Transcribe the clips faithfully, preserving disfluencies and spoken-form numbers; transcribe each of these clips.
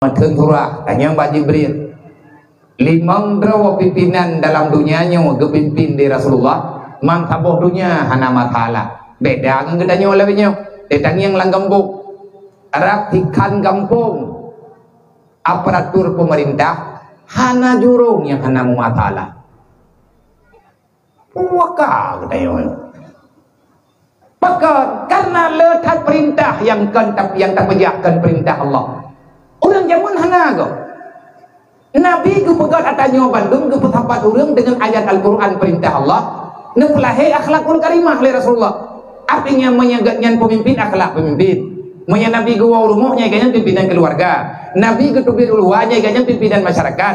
Meutheun surah, tanyong bak Jibril. Limong droe pimpinan dalam dunia nyoe geupimpin lé Rasulullah, man saboh dunia hana masalah. Beda ngon geutanyoe lagée nyoe. Di tangieng lam gampông, rab sikhan gampông, aparatur pemerintah hana jurông nyang hana meumasalah. Puaka geutanyoe. Pakon? Karena le that peurintah nyang kon tap-, nyang tapeujak kon peurintah Allah. Ureuëng jameun hana gob. Nabi geupeugah ata nyoe bandum geupeusapat ureuëng deungon ayat Al-Quran peurintah Allah, neupeulahé akhlakul karimah lé Rasulullah. Artinya, meunyoe gobnyan peumimpin, akhlak peumimpin. Meunyoe Nabi geuwoe u rumoh, nyan gobnyan pimpinan keuluwarga. Nabi geuteubiet u luwa, nyan gobnyan pimpinan masyarakat.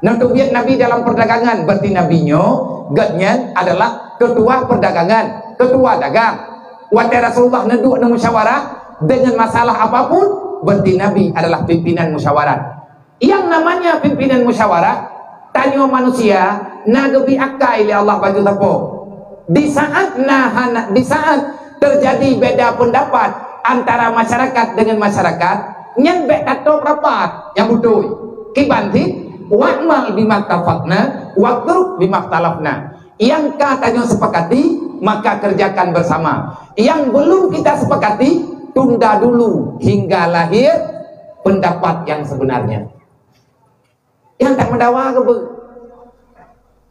Neuteubiet Nabi dalam perdagangan, berarti Nabi nyoe gobnyan adalah ketua perdagangan, ketua dagang. Watée Rasulullah neuduek neumusyawarah deungon masalah apapun, berarti Nabi adalah pimpinan musyawarah. Yang namanya pimpinan musyawarah, tanyoe manusia na geubri akai lé Allah bak sapo. Di saat na hana, di saat terjadi beda pendapat antara masyarakat dengan masyarakat, nyan bék tatôb rapat nyang beutôi. Kiban cit, "Wa'mal bima tafaqna, watruk bima talafna." Yang ka tanyoe sepakati, maka kerjakan bersama. Yang belum kita sepakati, tunda dulu hingga lahir pendapat yang sebenarnya. Nyang that meudawa keupeue?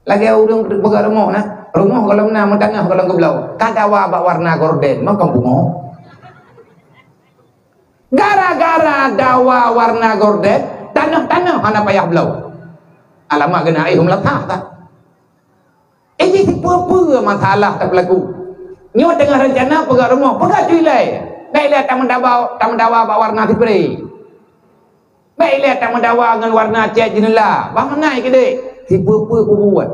Lagée ureuëng peugah rumoh na, rumoh gohlom na, meutanah gohlom geubloe. Ka dawa bak warna gorden, makam bungo. Gara-gara dawa warna gorden, tanoh-tanoh hana payah bloe. Alamak, geunaéh hom latah ta. Eh, jih sipeue-peue masalah tapeulaku. Nyoe teungoh reuncana peugah rumoh, peugah cui lé. Bék lé tameudawa, tameudawa bak warna sipri. Bék lé tameudawa ngon warna cét jeuneula. Bah meunan keudéh, sipeue-peue peubuet.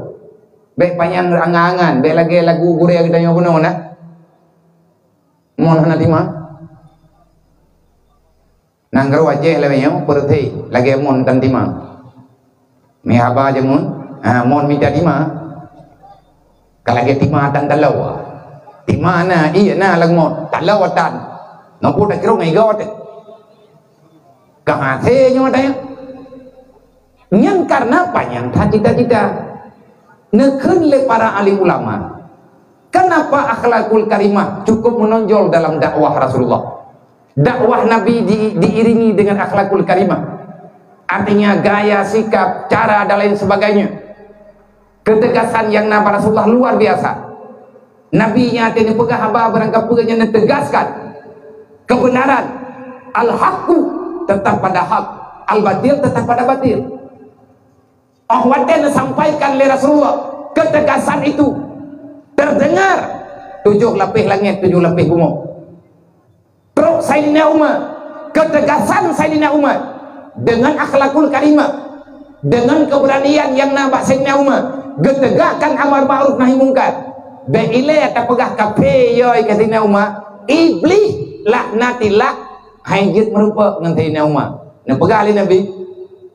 Bék panyang angan-angan, bék lagée lagu gurée geutanyoe bunoe na. Mon hana tima. Nanggroe Aceh lagée nyoe, peureuté lagée mon tan tima. Mi haba jameun, ha, mon mita tima. Ka lagée tima tan taloe. Tima na, ié na lam mon, taloe tan. Nyoe pun takrong igo teuh. Ka hasé nyoe teuh. Nyan karena panyang that cita-cita. Neukheun lé para alim ulama, kenapa akhlakul karimah cukup menonjol dalam dakwah Rasulullah? Dakwah Nabi di-, diiringi dengan akhlakul karimah. Artinya gaya, sikap, cara, dan lain sebagainya. Ketegasan yang na bak Rasulullah luar biasa. Nabi nyang até neupeugah haba barangkapeue nyang neutegaskan kebenaran. Al-haqqu, tetap pada hak. Al-batil, tetap pada batil. Oh watée neusampaikan lé Rasulullah, ketegasan itu terdengar tujoh lapéh langét, tujoh lapéh bumoe. Trok Saidina Umar, ketegasan Saidina Umar dengan akhlakul karimah, dengan keberanian nyang na bak Saidina Umar, geutegakkan amar ma'ruf nahi mungkar. Bék ilée tapeugah kafé yoi keu Saidina Umar, Iblih laknatillah hai jeuet meurumpok ngon Saidina Umar. Neupeugah lé Nabi,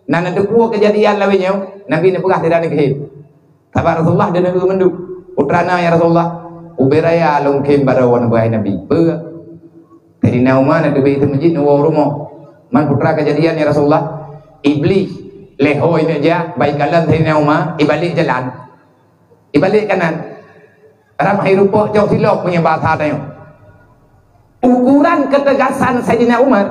na neuteupeue keujadian lawét nyoe, Nabi neupeugah sidroe keuhém. Sabab Rasulullah deungon mandum. Putra na, ya Rasulullah, ubé raya lôn khém baroe ngon beuhai Nabi. Peue? Saidina Umar na teubiet teumeujid neuwoe u rumoh. Man putra keujadian, ya Rasulullah, Iblih lehoi neujak bak ikalon Saidina Umar, ibalek jalan. Ibalek kanan. Ram hai rupok jauh silop meunyoe bahasa tanyoe. Ukuran ketegasan Saidina Umar,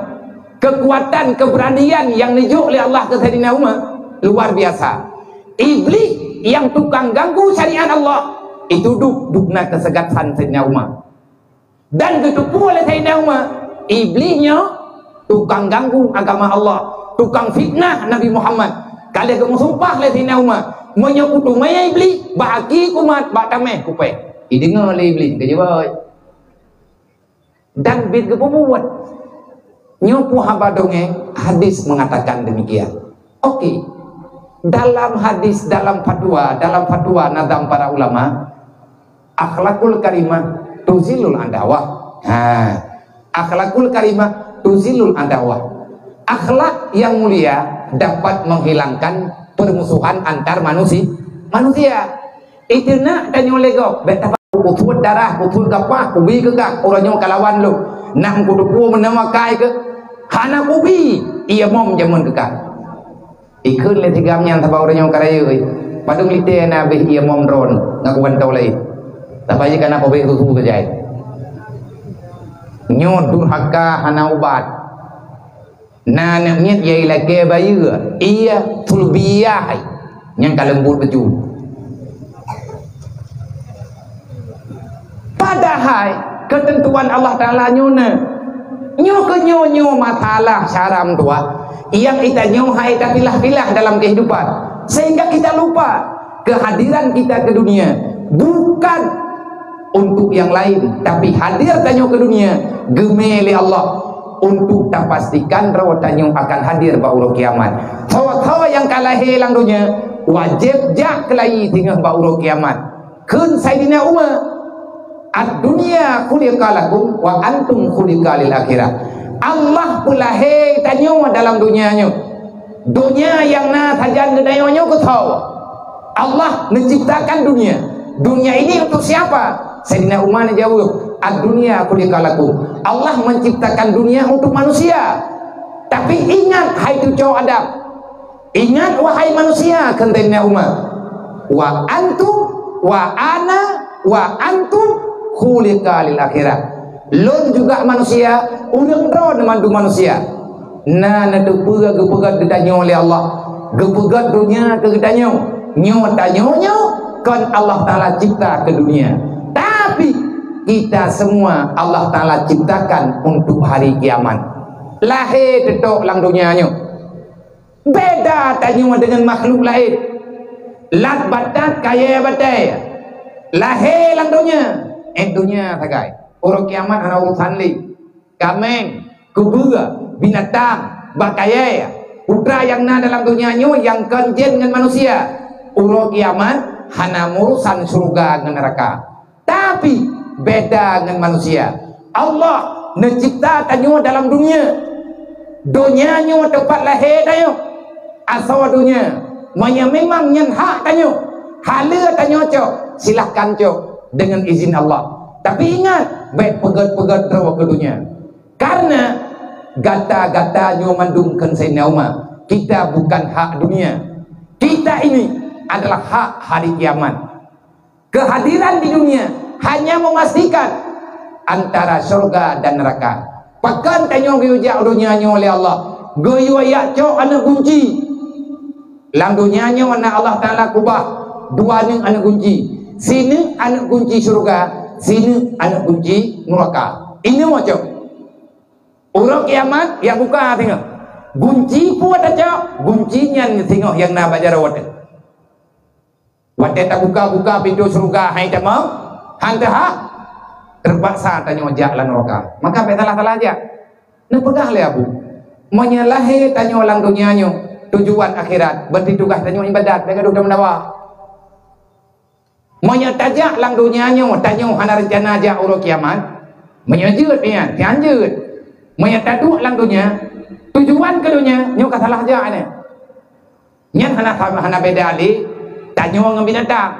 kekuatan keberanian yang neujok lé Allah keu Saidina Umar luar biasa. Iblih yang tukang ganggu syariat Allah, itu dup, dup na ketegasan Saidina Umar. Dan geuteupeue lé Saidina Umar, Iblih nyoe tukang ganggu agama Allah, tukang fitnah Nabi Muhammad. Ka lheueh geumeusumpah lé Saidina Umar, meunyoe kuteumé Iblih, bak aki kumat, bak tameh kupéh. Ideungoe lé Iblih, geujaweueb. Dan bit geupeubuet. Nyoe peue haba dongeng, hadis mengatakan demikian. Oke. Dalam hadis, dalam fatwa, dalam fatwa nazam para ulama, akhlakul karimah tuzilul adawah. Ha. Akhlakul karimah tuzilul adawah. Akhlak yang mulia dapat menghilangkan permusuhan antar manusi-, manusia. Itu nak tanyoe lé gob, bék tapa kusuet darah, kusuet gapah, kubi keugah, uroe nyoe kalawan lôn. Nak kuteupue meunan makai keu? Hana kubi ié mom jameun keukai. Ikheun lé sigam nyan saban uroe nyoe ka rayeuk, padum lité na abéh ié mom droen ngon kubantoe laén. Saban jih ka na pobeh susu saja. Nyoe durhaka hana ubat. Na aneuk miet ié ilakée bayeue, ié sulbiyah nyang ka leumbot beujeuet. Padahai keuteuntuan Allah Taala nyoe na. Nyoe keu nyoe, nyoe masalah syara meutuah nyang geutanyoe hai tapilah-pilah dalam keuhidupan, sehingga kita lupa keuhadiran kita keu dunia bukan untuk nyang laén, tapi hadir tanyoe keu dunia geumé lé Allah untuk tapastikan droe tanyoe akan hadir bak uroe kiamat. Tho-tho nyang ka lahé lam donya wajéb jak keulayi singoh bak uroe kiamat. Kheun Saidina Umar, "Ad-dunya khuliqa lakum wa antum khuliqa lil akhirah." Allah peulahé tanyoe dalam donya nyoe. Donya nyang na sajan geutanyoe nyoe keu soe? Allah menciptakan dunia. Dunia ini untuk siapa? Saidina Umar neujaweueb, "Ad-dunya khuliqa lakum." Allah menciptakan dunia untuk manusia. Tapi ingat, hai cucoe Adam, ingat, wahai manusia, kheun Saidina Umar, "Wa antum, wa ana, wa antum khuliqa lil akhirah." Lôn juga manusia, ureuëng droe mandum manusia. Na neuteupeue geupeugét geutanyoe lé Allah, geupeugét donya keu geutanyoe. Nyoe tanyoe nyoe kon Allah Taala cipta keu dunia. Tapi kita semua Allah Taala ciptakan untuk hari kiamat. Lahé teutôk lam donya nyoe. Beda tanyoe deungon makhluk laén. Lat batat kayée batée. Lahé lam donya, ék donya sagai. Uroe kiamat hana urusan lé. Kaméng, kubeue, binatang, bak kayée, putra nyang na dalam donya nyoe nyang kon jén ngon manusia. Uroe kiamat hana murusan syeuruga ngon neuraka. Tapi beda ngon manusia. Allah neucipta tanyoe dalam dunia. Donya nyoe teumpat lahé tanyoe. Asoe donya, meunyoe memang nyan hak tanyoe, haleue tanyoe cok, silahkan cok deungon izin Allah. Tapi ingat, bék peugét-peugét droe keu donya. Karena gata-gata nyoe mandum kheun Saidina Umar, kita bukan hak dunia. Kita ini adalah hak hari kiamat. Keuhadiran di dunia hanya memastikan antara syurga dan neraka. Pakon tanyoe geuyue jak u donya nyoe lé Allah? Geuyue jak cok aneuk gunci. Lam donya nyoe na Allah Taala keubah dua neuk aneuk gunci. Sineuk aneuk gunci syurga, sineuk aneuk gunci neuraka. Inoe cok. Uroe kiamat, jak buka singoh. Gunci peue tacok? Gunci nyan singoh nyang na bak jaroe teuh. Watée tabuka-buka pintoe syeuruga hai tamong, han teuhah, teupaksa tanyoe jak lam neuraka. Maka bék salah-salah jak. Neupeugah lé Abu, meunyoe lahé tanyoe lam donya nyoe tujuan akhirat, berarti tugaih tanyoe ibadat, bék gadoh tameudawa. Meunyoe tajak lam donya nyoe tanyoe hana reuncana jak uroe kiamat, meunyoe jeuet nyan, nyan jeuet. Meunyoe taduek lam donya, tujuan keu donya, nyoe ka salah jak nyan. Nyan hana, hana beda lé tanyoe ngon binatang.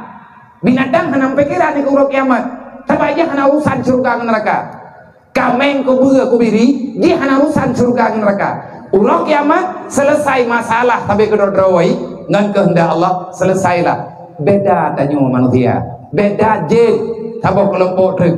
Binatang hana meupikéran keu uroe kiamat. Sabab jih hana urusan syeuruga ngon neuraka. Kaméng kubeue kubiri, jih hana urusan syeuruga ngon neuraka. Uroe kiamat, selesai masalah sabe keudroe-droe ngon keuheundak Allah, selesailah. Beda tanyoe manusia, beda jén, saboh keulompok treuk.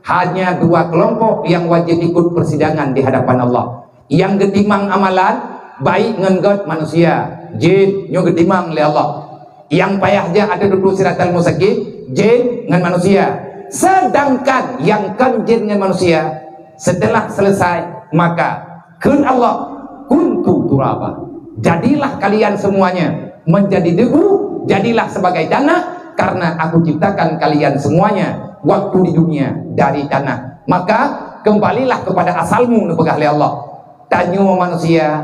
Hanya dua kelompok yang wajib ikut persidangan di hadapan Allah. Nyang geutimang amalan, baik ngon gét manusia, jén nyoe geutimang lé Allah. Nyang payah jak ateueh dudu siratal mustaqim, jén ngon manusia. Sedangkan nyang kon jén ngon manusia, setelah selesai, maka kheun Allah, "Kuntu turaba." Jadilah kalian semuanya menjadi debu, jadilah sebagai tanah, karena Aku ciptakan kalian semuanya waktu di dunia dari tanah. Maka kembalilah kepada asalmu, neupeugah lé Allah. Tanyoe manusia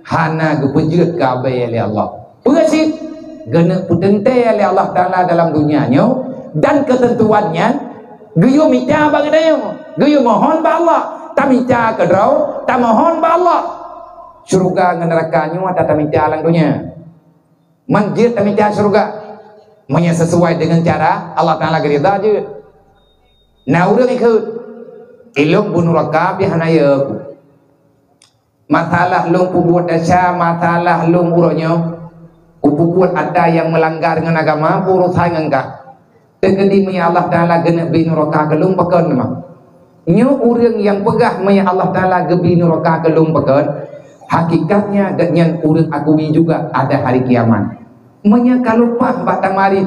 hana geupeujeuet keu abée lé Allah. Peue cit? Geuneuk peuteuntée lé Allah Taala dalam donya nyoe dan keuteuntuan nyan geuyue mita bak geutanyoe, geuyue mohon bak Allah. Tamita keudroe, tamohon bak Allah. Syeuruga ngon neuraka nyoe ata tamita lam donya. Man jeuet tamita syeuruga, meunyoe sesuai deungon cara Allah Taala geurida jeuet. Na ureuëng ikheun, "Ilôn beuneuraka pih hana yö." Masalah lôn peubuet desya, masalah lôn uroe nyoe, kupeubuet atra nyang meulanggar ngon agama, peurusan ngon kah. Teukeudi meunyoe Allah Taala geuneuk bri nuraka keu lôn, pakon teuma? Nyoe ureuëng nyang peugah meunyoe Allah Taala geubri nuraka keu lôn, pakon? Hakikatnya gobnyan ureuëng akui juga ada hari kiamat. Meunyoe ka lumpah bak tamarit,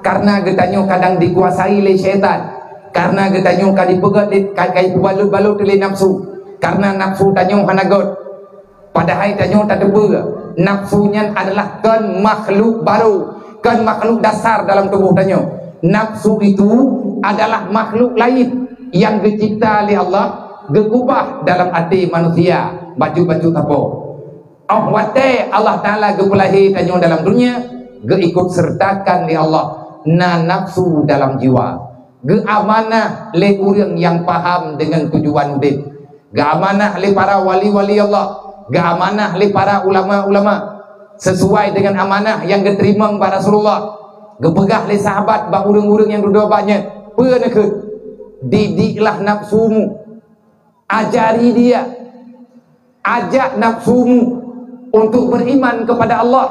kareuna geutanyoe kadang dikuasai lé syaitan, kareuna geutanyoe ka dipeugét lé, ka, ka ipeubalot-balot lé nafsu, kareuna nafsu tanyoe hana gét. Padahai tanyoe tateupeue, nafsu nyan adalah kon makhluk barô, kon makhluk dasar dalam tuboh tanyoe. Nafsu itu adalah makhluk laén nyang geucipta lé Allah, geugubah dalam até manusia, bacut-bacut sapo. Óh watée Allah Taala geupeulahé tanyoe dalam dunia, geuikot seurtakan lé Allah, na nafsu dalam jiwa. Geuamanah lé ureuëng nyang paham deungon tujuan udeb. Geuamanah lé para wali-wali Allah. Geuamanah lé para ulama-ulama. Sesuai deungon amanah nyang geuteurimong bak Rasulullah. Geupeugah lé sahabat bak ureuëng-ureuëng nyang dudoe bak nyan, "Peue neukheun? Didiklah nafsumu." Ajari dia, ajak nafsumu untuk beriman kepada Allah.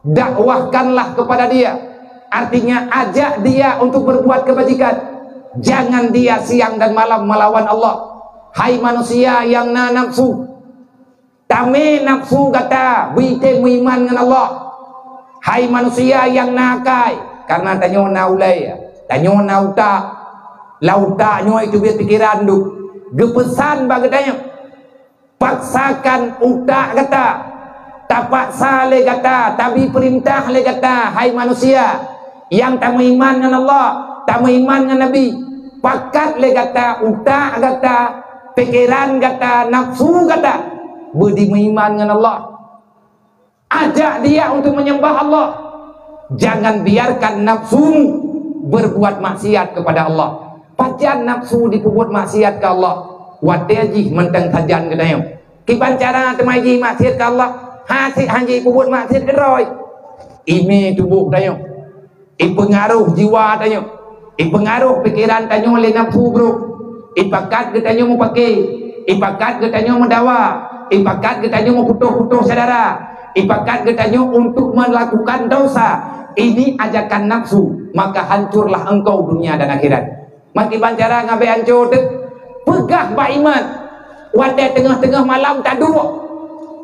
Dakwahkanlah kepada dia. Artinya, ajak dia untuk berbuat kebajikan. Jangan dia siang dan malam melawan Allah. Hai manusia nyang na nafsu, tamé nafsu gata, bri tem meuiman ngon Allah. Hai manusia nyang na akai, kareuna tanyoe na ulée, tanyoe na utak. Lam utak nyoe teubiet pikeran duek. Geupeusan bak geutanyoe, paksakan utak gata. Tapaksa lé gata, tabi peurintah lé gata, hai manusia. Nyang tameuiman ngon Allah, tameuiman ngon Nabi, pakat lé gata, utak gata, pikeran gata, nafsu gata, beudimeuiman ngon Allah. Ajak dia untuk menyembah Allah. Jangan biarkan nafsumu berbuat maksiat kepada Allah. Pajan nafsu dipeubuet maksiat keu Allah? Watée jih mantong sajan geutanyoe. Kiban cara teuma jih maksiat keu Allah? Hase hanjeut peubuet maksiat keudroe. Imé tuboh tanyoe. Ipeungaroh jiwa tanyoe, ipeungaroh pikeran tanyoe lé nafsu brok, ipakat geutanyoe mupake, ipakat geutanyoe meudawa, ipakat geutanyoe muputôh-putôh syedara, ipakat geutanyoe untuk melakukan dosa. Ini ajakan nafsu, maka hancurlah engkau dunia dan akhirat. Makiban cara ngabée anco teuh, peugah bak iman. Watée teungoh-teungoh malam taduek,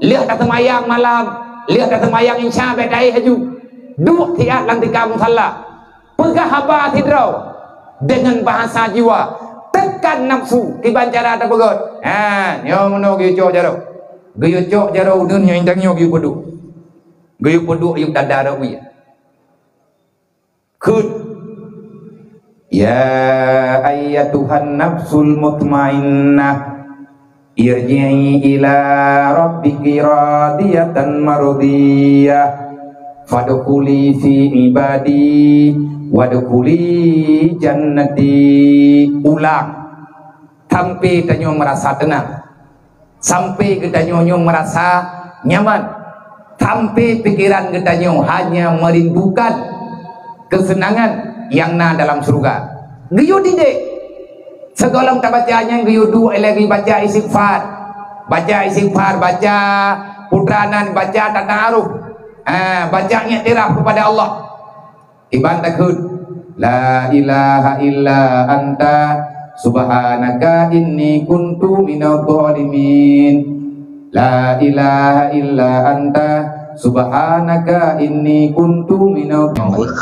lheueh taseumayang malam, lheueh taseumayang isya bék taéh laju. Duek siat lam tika musalla. Peugah haba sidroe deungon bahasa jiwa. Tekan nafsu, kiban cara tapeugét. Ha, nyoe meunoe geuyue cok jaroe. Geuyue cok jaroe uneun nyoe indang nyoe geuyue peuduek. Geuyue peuduek yub dada rot wie. Kheueh. Ya ayyatuhan nafsul mutmainnah, irji'i ila rabbiki radiyatan mardiyah, fadkhuli fi ibadi, wadkhuli jannati. Ulang, sampai tanyoe merasa tenang. Sampai geutanyoe nyoe merasa nyaman, sampai pikiran geutanyoe hanya merindukan kesenangan yang na dalam syurga. Geuyue didik. Sigohlom tabaca nyan geuyue duek lagi baca istighfar. Baca istighfar, baca putra nan, baca ta'aruf. Ha, baca iktiraf kepada Allah. Iban takheun, "La ilaha illa anta subhanaka inni kuntu minadh dhalimin. La ilaha illa anta subhanaka inni kuntu minadh dhalimin."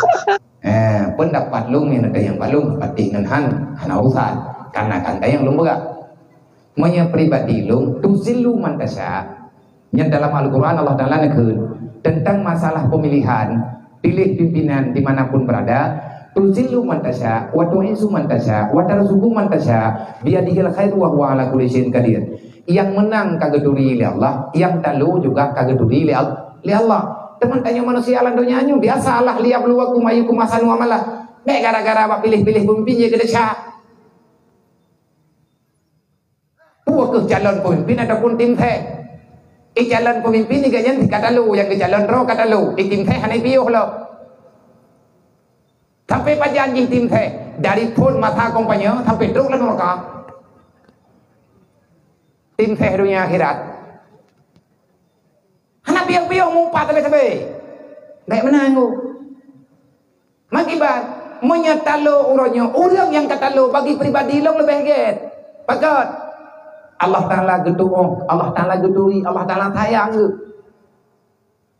Eh, pendapat lôn nyang teuka nyang balum patéh ngon han, hana urusan. Karena kan nyang lôn peugah. Meunyoe pribadi lôn, tuzillu man tasya. Nyan dalam Al-Quran Allah Taala neukheun tentang masalah pemilihan, pilih pimpinan di mana pun berada, tuzillu man tasya, wa tu'izzu man tasya, wa tarzuqu man tasya, biyadihil khairu wa huwa ala kulli syai'in qadir. Yang menang ka geuturi lé Allah, yang talu juga ka geuturi lé Al-, lé Allah. Teuma tanyoe manusia lam donya nyoe biasalah, liyabluwakum ayyukum ahsanu amala. Bék gara-gara bak pilih-pilih pemimpin jeuet keu desya. Peue keuh calon peumimpin ataupun tim sukses? I calon peumimpin i gobnyan ka talu, nyang geucalon droe ka talu, i tim sukses hana piôh lom. Sampai pajan jih tim sukses? Dari phon masa kampanye sampai trok lam nuraka. Tim sukses donya akhirat. Piôh-piôh mupat sabe-sabe. Bèk meunan, Bu. Makiban, meunyoe talo uroe nyoe, ureuëng nyang ka talo bagi pribadi lôn leubeh gét. Pakon? Allah Taala geutuoh, Allah Taala geuturi, Allah Taala sayang geuh.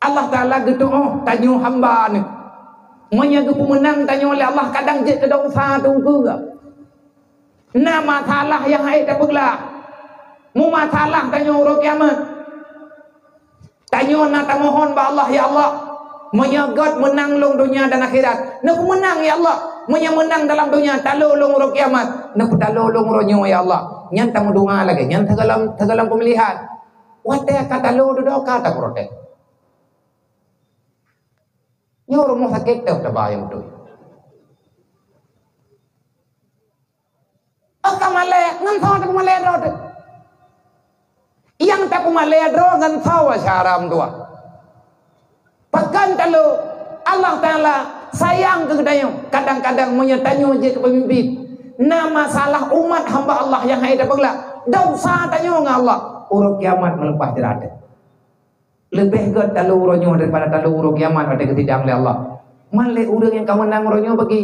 Allah Taala geutuoh tanyoe hamba Neuh. Meunyoe geupeumeunang tanyoe lé Allah, kadang jeuet keu desya teungku. Na masalah nyang hana tapeuglah. Meumasalah tanyoe uroe kiamat. Tanyoe na tamohon bak Allah, "Ya Allah, meunyoe gét meunang lôn donya dan akhirat, neupeumeunang, ya Allah. Meunyoe meunang dalam donya, talo lôn uroe kiamat, neupeutalô lôn uroe nyoe, ya Allah." Nyan tameudoa lagée nyan teugalam, teugalam peumilihan. Watée ka talo dudoe ka taprotes. Nyoe rumoh sakét teuh taba nyang beutôi. Ka malée, ngon soe tapeumalée droe teuh? Nyang tapeumalée droe ngon soe syedara meutuwah? Pakon talo, Allah Taala sayang keu geutanyoe. Kadang-kadang meunyoe tanyoe jeuet keu peumimpin, na masalah umat hamba Allah nyang hana tapeuglah, desya tanyoe ngon Allah, uroe kiamat meuleupah jrat. Leubeh gét talo uroe nyoe daripada talo uroe kiamat watée geusidang lé Allah. Man lé ureuëng nyang ka meunang uroe nyoe bagi.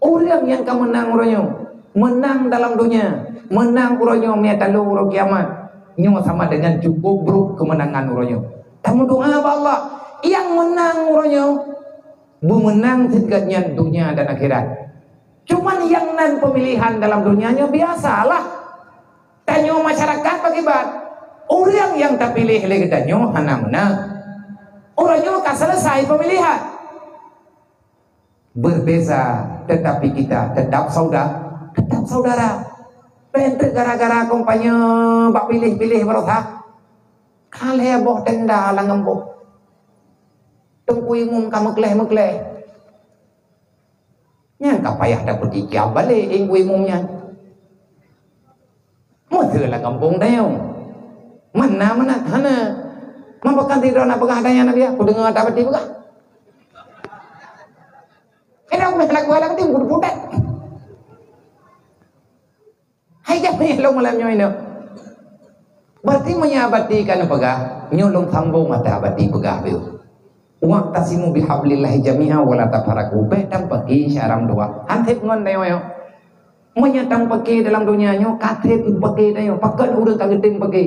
Ureuëng nyang ka meunang uroe nyoe, meunang dalam donya, meunang uroe nyoe, meunyoe talo uroe kiamat, nyoe sama dengan cukup brok keumeunangan uroe nyoe. Tameudoa bak Allah, nyang meunang uroe nyoe, beumeunang cit gét nyan donya dan akhirat. Cuman nyang nan peumilihan dalam donya nyoe biasalah. Tanyoe masyarakat pakriban, ureuëng nyang tapiléh lé geutanyoe hana meunang. Uroe nyoe ka seuleusai peumilihan. Berbeza, tetapi kita tetap sauda-, tetap saudara. Pen teuk gara-gara kampanye bak piléh-piléh baroesa, ka lhée boh tenda lam gampông. Teungku Imum ka meukleh-meukleh. Nyan ka payah tapeutikam balek inggu imum nyan. Meuseu lam gampông dayong. Mana, mana, hana. Meupakan sidroe na peugah dayah Nabi, aku deungoe ata bati peugah. Kena aku meusalah kuala bati, aku putet. Hai jamé lôn malam nyoe inoe. Berarti meunyoe abati ka neupeugah, nyoe lôn sambong ata abati peugah beu. "Wa'tasimu bihablillahi jami'a wa la tafarraqu." Bék tampeuki syedara meutuwah. Han seb ngon nyoe. Meunyoe tampeuki dalam donya nyoe, ka seb tampeuki tanyoe. Pakon ureuëng ka geutem peuki?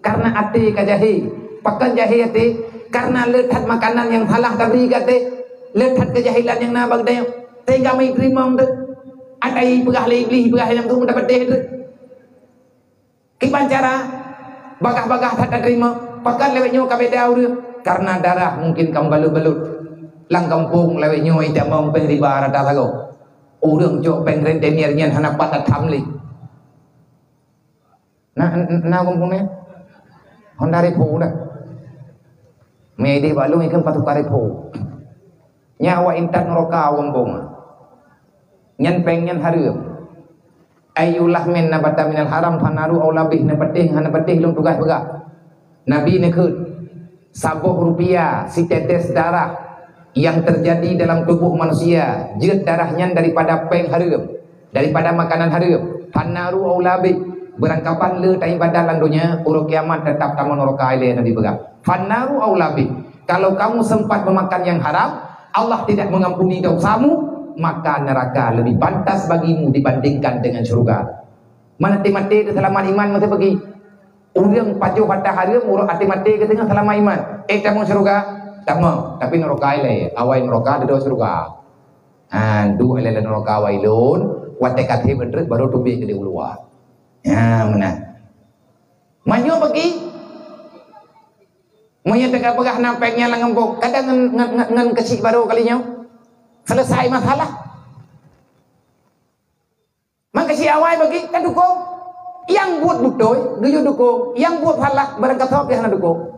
Karena até ka jahé. Pakon jahé até? Karena le that makanan nyang salah tabri keu até. Le that keujahilan nyang na bak tanyoe. Sehingga meuteurimong teuh. Atai peugah lé Iblih, peugah nyang tu meudapat teuh teuh. Kiban cara bagah-bagah that tateurimong, pakon lawét nyoe ka beda ureuëng? Karena darah mungkin ka meubalot-balot. Lam gampông lawét nyoe itamong péng riba rata sagoe. Ureuëng cok péng rentenir nyan hana pat tatham lé. Na, na gampông nyan? Honda Revo dah. Meudeh balong ikheun patuka Revo. Nyan awak intat neuroka gampông. Nyan péng nyan hareuem. Ayyulah min nabata minal haram fanaru aula bih, na patéh hana patéh lôn tugaih peugah. Nabi neukheun, saboh rupiah, sitetes darah yang terjadi dalam tubuh manusia, jeuet darah nyan daripada péng hareuem, daripada makanan hareuem. Fanaru aula bih, beurangkapan le taibadah lam donya, uroe kiamat teutap tamong neuroka ilée Nabi peugah. Fanaru aula bih. Kalau kamu sempat memakan yang haram, Allah tidak mengampuni dosamu, maka neraka lebih pantas bagimu dibandingkan dengan syurga. Mana maté-maté teuh seulamat iman masa peugi. Ureuëng pajoh harta hareuem, ureuëng até maté geuteungoh seulamat iman. Eh, tamong syurga? Tamong. Tapi neuroka ilée, awai neuroka dudoe syurga. Ha, duek ilée neuroka awai lôn, watée ka seb treuk baru teubiet keu di uluwa. Ha, meunan. Meunyoe peugi, meunyoe teuka peugah na péng nyan lam gampông, kadang ngon, ngon, ngon, ngon keuchik baru kali nyoe. Seuleusai masalah. Maka si awai bagi ka dukung. Nyang buet beutôi geuyue dukung, nyang buet salah barangkasoe pih hana dukung.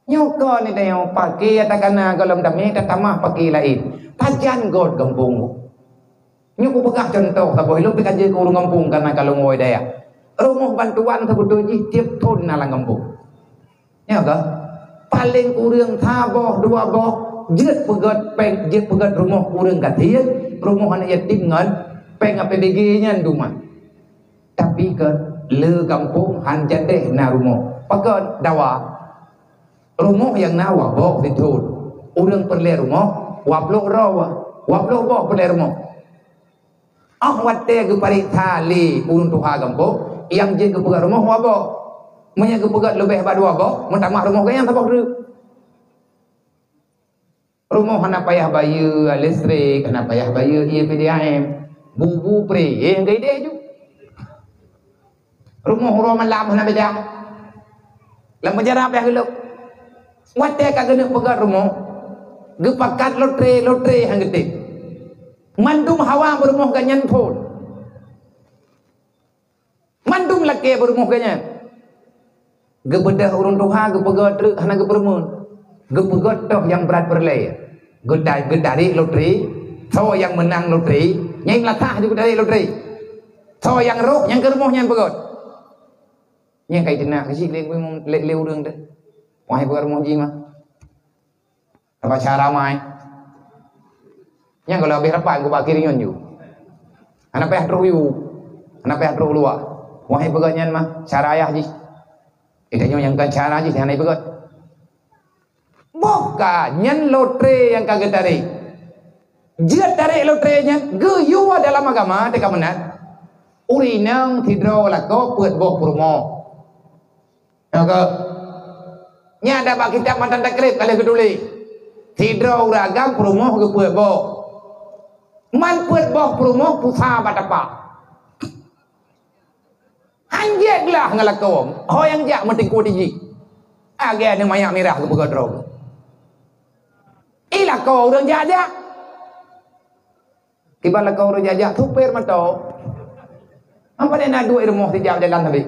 Nyoe kon ni tanyoe pake ata kana gohlom damé tatamah pake laén. Pajan göt gampông. Nyoe kupeugah cuntoh saboh ilôn pih ka jeuet keu ureuëng gampông kana ka lôn woe dayah. Rumoh bantuan seubeutôi jih tieb thon na lam gampông. Nyoe ka, paleng kureueng saboh dua boh jeuet peugöt péng, jeuet peugöt rumoh ureueng gasien, rumoh aneuk yatim ngon péng A P B G nyan dumah. Tapi keu le gampông han jadeh na rumoh. Pakon dawa? Rumoh nyang na dua boh sithon. Ureuëng peureulée rumoh dua ploh droe, dua ploh boh peureulée rumoh. Óh watée geupareksa lé ureuëng tuha gampông, nyang jeuet geupeugét rumoh dua boh. Meunyoe geupeugét leubeh bak dua boh, meutamah rumoh geuh nyang saboh treuk. Rumoh hana payah bayeue listrik, hana payah bayeue ié P D A M. Bu-bu pré, eh, nyang keudeh ju. Rumoh uroe malam hana beda. Lam penjara payah geulok. Watée ka geuneuk peugét rumoh, geupakat lotre-lotre han geutem. Mandum hawa beurumoh gobnyan phon. Mandum lakée beurumoh gobnyan. Geubeudôh ureuëng tuha geupeugét treuk hana geupeureumeun. Geupeugét toh nyang brat peureulée. Geuta-, geutarek lotre, soe nyang meunang lotre, nyang meunang ju geutarek lotre. Soe nyang rôh nyang keu rumoh nyan peugét. Nyang ka iteunak keuchik lé, lé, lé ureuëng teuh. Wahai peugét rumoh jih mah. Saban cara ramai. Nyang kalau habéh rapat geuba kiri ngon ju. Hana payah trok yue. Hana payah trok luwa. Wahai peugét nyan mah, cara ayah jih. Eh, tanyoe nyang kan cara jih, hana peugét. Boh ka, nyan lotre nyang ka geutarek. Jeuet tarek lotre nyan, geuyue dalam agama teuka meunan. Ureuëng inong sidroe lakoe peuet boh peurumoh. Nyoe keuh. Nyan ada bak kitab Matan Takrib ka lheueh geutuléh. Sidroe ureuëng agam peurumoh geupeuet boh. Man peuet boh peurumoh pusa bak tapak. Han jeuet glah ngon lakoe. Ho nyang jak meutingkue tiji. Agée aneuëk manyak mirah geupeugah droe. I lakoe ureuëng jak-jak. Kiban lakoe ureuëng jak-jak, supir moto. Ampai na duek i rumoh sijak jalan tadi.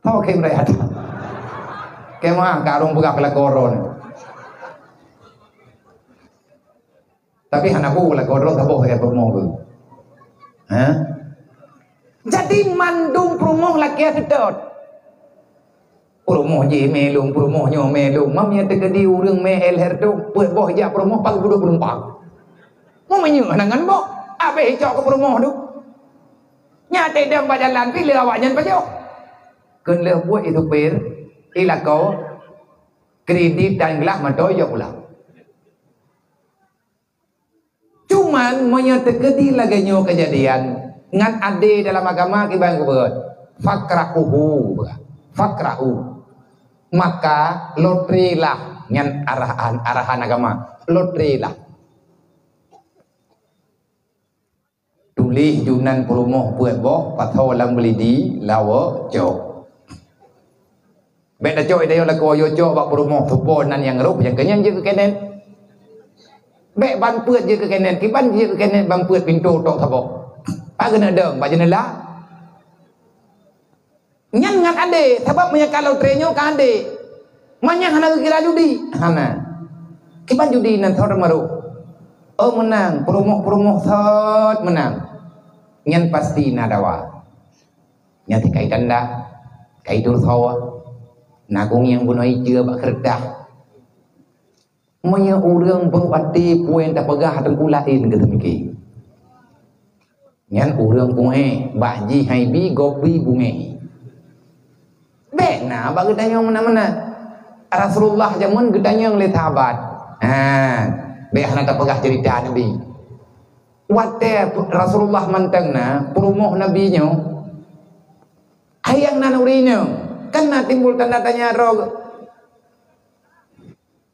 Tho khem raya. Kemah ka ureuëng peugah keu lakoe droe. Tapi hana bu lakoe droe saboh sagai peurumoh tu. Ha? Jadi mandum peurumoh lakée seutôt. Peurumoh jih mé lôn, peurumoh nyoe mé lôn. Mam nyang teukeudi ureuëng mé L H R tu, peuet boh jak peurumoh pakai peuduek penumpang. Mau meunyoe hana ngon boh, habéh icok keu peurumoh tu. Nyan teudeung bak jalan pi lé awak nyan pajoh. Kheun lheueh buet i supir, i lakoe, kredit dan glah moto jok pulang. Cuman meunyoe teukeudi lagée nyoe keujadian, ngan adé dalam agama kiban geupeugah, "Fakrahuhu," fakrahu. Maka lotre lah nyan arahan, arahan agama, lotre lah. Tuléh junan peurumoh peuet boh, pasoe lam beulidi, lawa cok. Bék tacok idayong lakoe, yo cok bak peurumoh, tupo nan nyang roh, nyang keunyan jeuet keu keunan. Bék ban peuet jeuet keu keunan, kiban jeuet keu keunan ban peuet pintoe tok saboh. Pak keuneuk dong bak jeunela. Nyan ngat adé, sabab meunyoe ka lotre nyoe ka adé. Manyang hana geukira judi, hana. Kiban judi nan thot maroh. Oh meunang, peurumoh-peurumoh thot meunang. Nyan pasti na dawa. Nyan ti kai tanda, kai dursoe. Na gong nyang bunoe iceu bak keureutah. Meunyoe ureuëng brok até peue nyang tapeugah teungku laén keu teumike. Nyan ureuëng puhe bak jih hai bi gob bi bungée. Bék na bak geutanyong meunan-meunan. Rasulullah jameun geutanyong lé sahabat. Ha, bék hana tapeugah ceurita Nabi. Watée Rasulullah mantong na peurumoh Nabi nyoe, ayang nan ureuëng nyoe kan na timbul tanda tanya droe.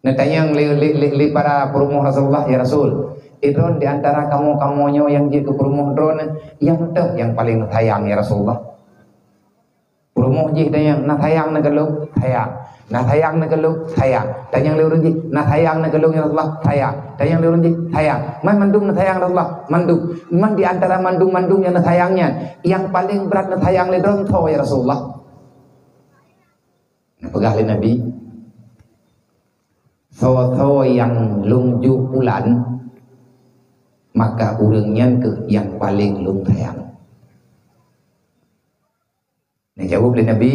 Neutanyong lé, lé, lé, lé para peurumoh Rasulullah, "Ya Rasul, idroen di antara kamoe-kamoe nyoe nyang jeuet keu peurumoh droen, nyang toh nyang paleng neusayang, ya Rasulullah?" Peurumoh jih tanyong, "Na sayang na keu lôn?" "Sayang." "Na sayang na keu lôn?" "Sayang." Tanyong lé ureuëng jih, "Na sayang na keu lôn, ya Rasulullah?" "Sayang." Tanyong lé ureuëng jih, "Sayang." "Man mandum na sayang, Rasulullah?" "Mandum." "Man di antara mandum-mandum nyang na sayang nyan, nyang paleng brat na sayang lé droen soe, ya Rasulullah?" Neupeugah lé Nabi, "Soe-soe nyang lôn jok pulan, maka ureuëng nyan kheueh nyang paleng lôn sayang." Neujaweueb lé Nabi,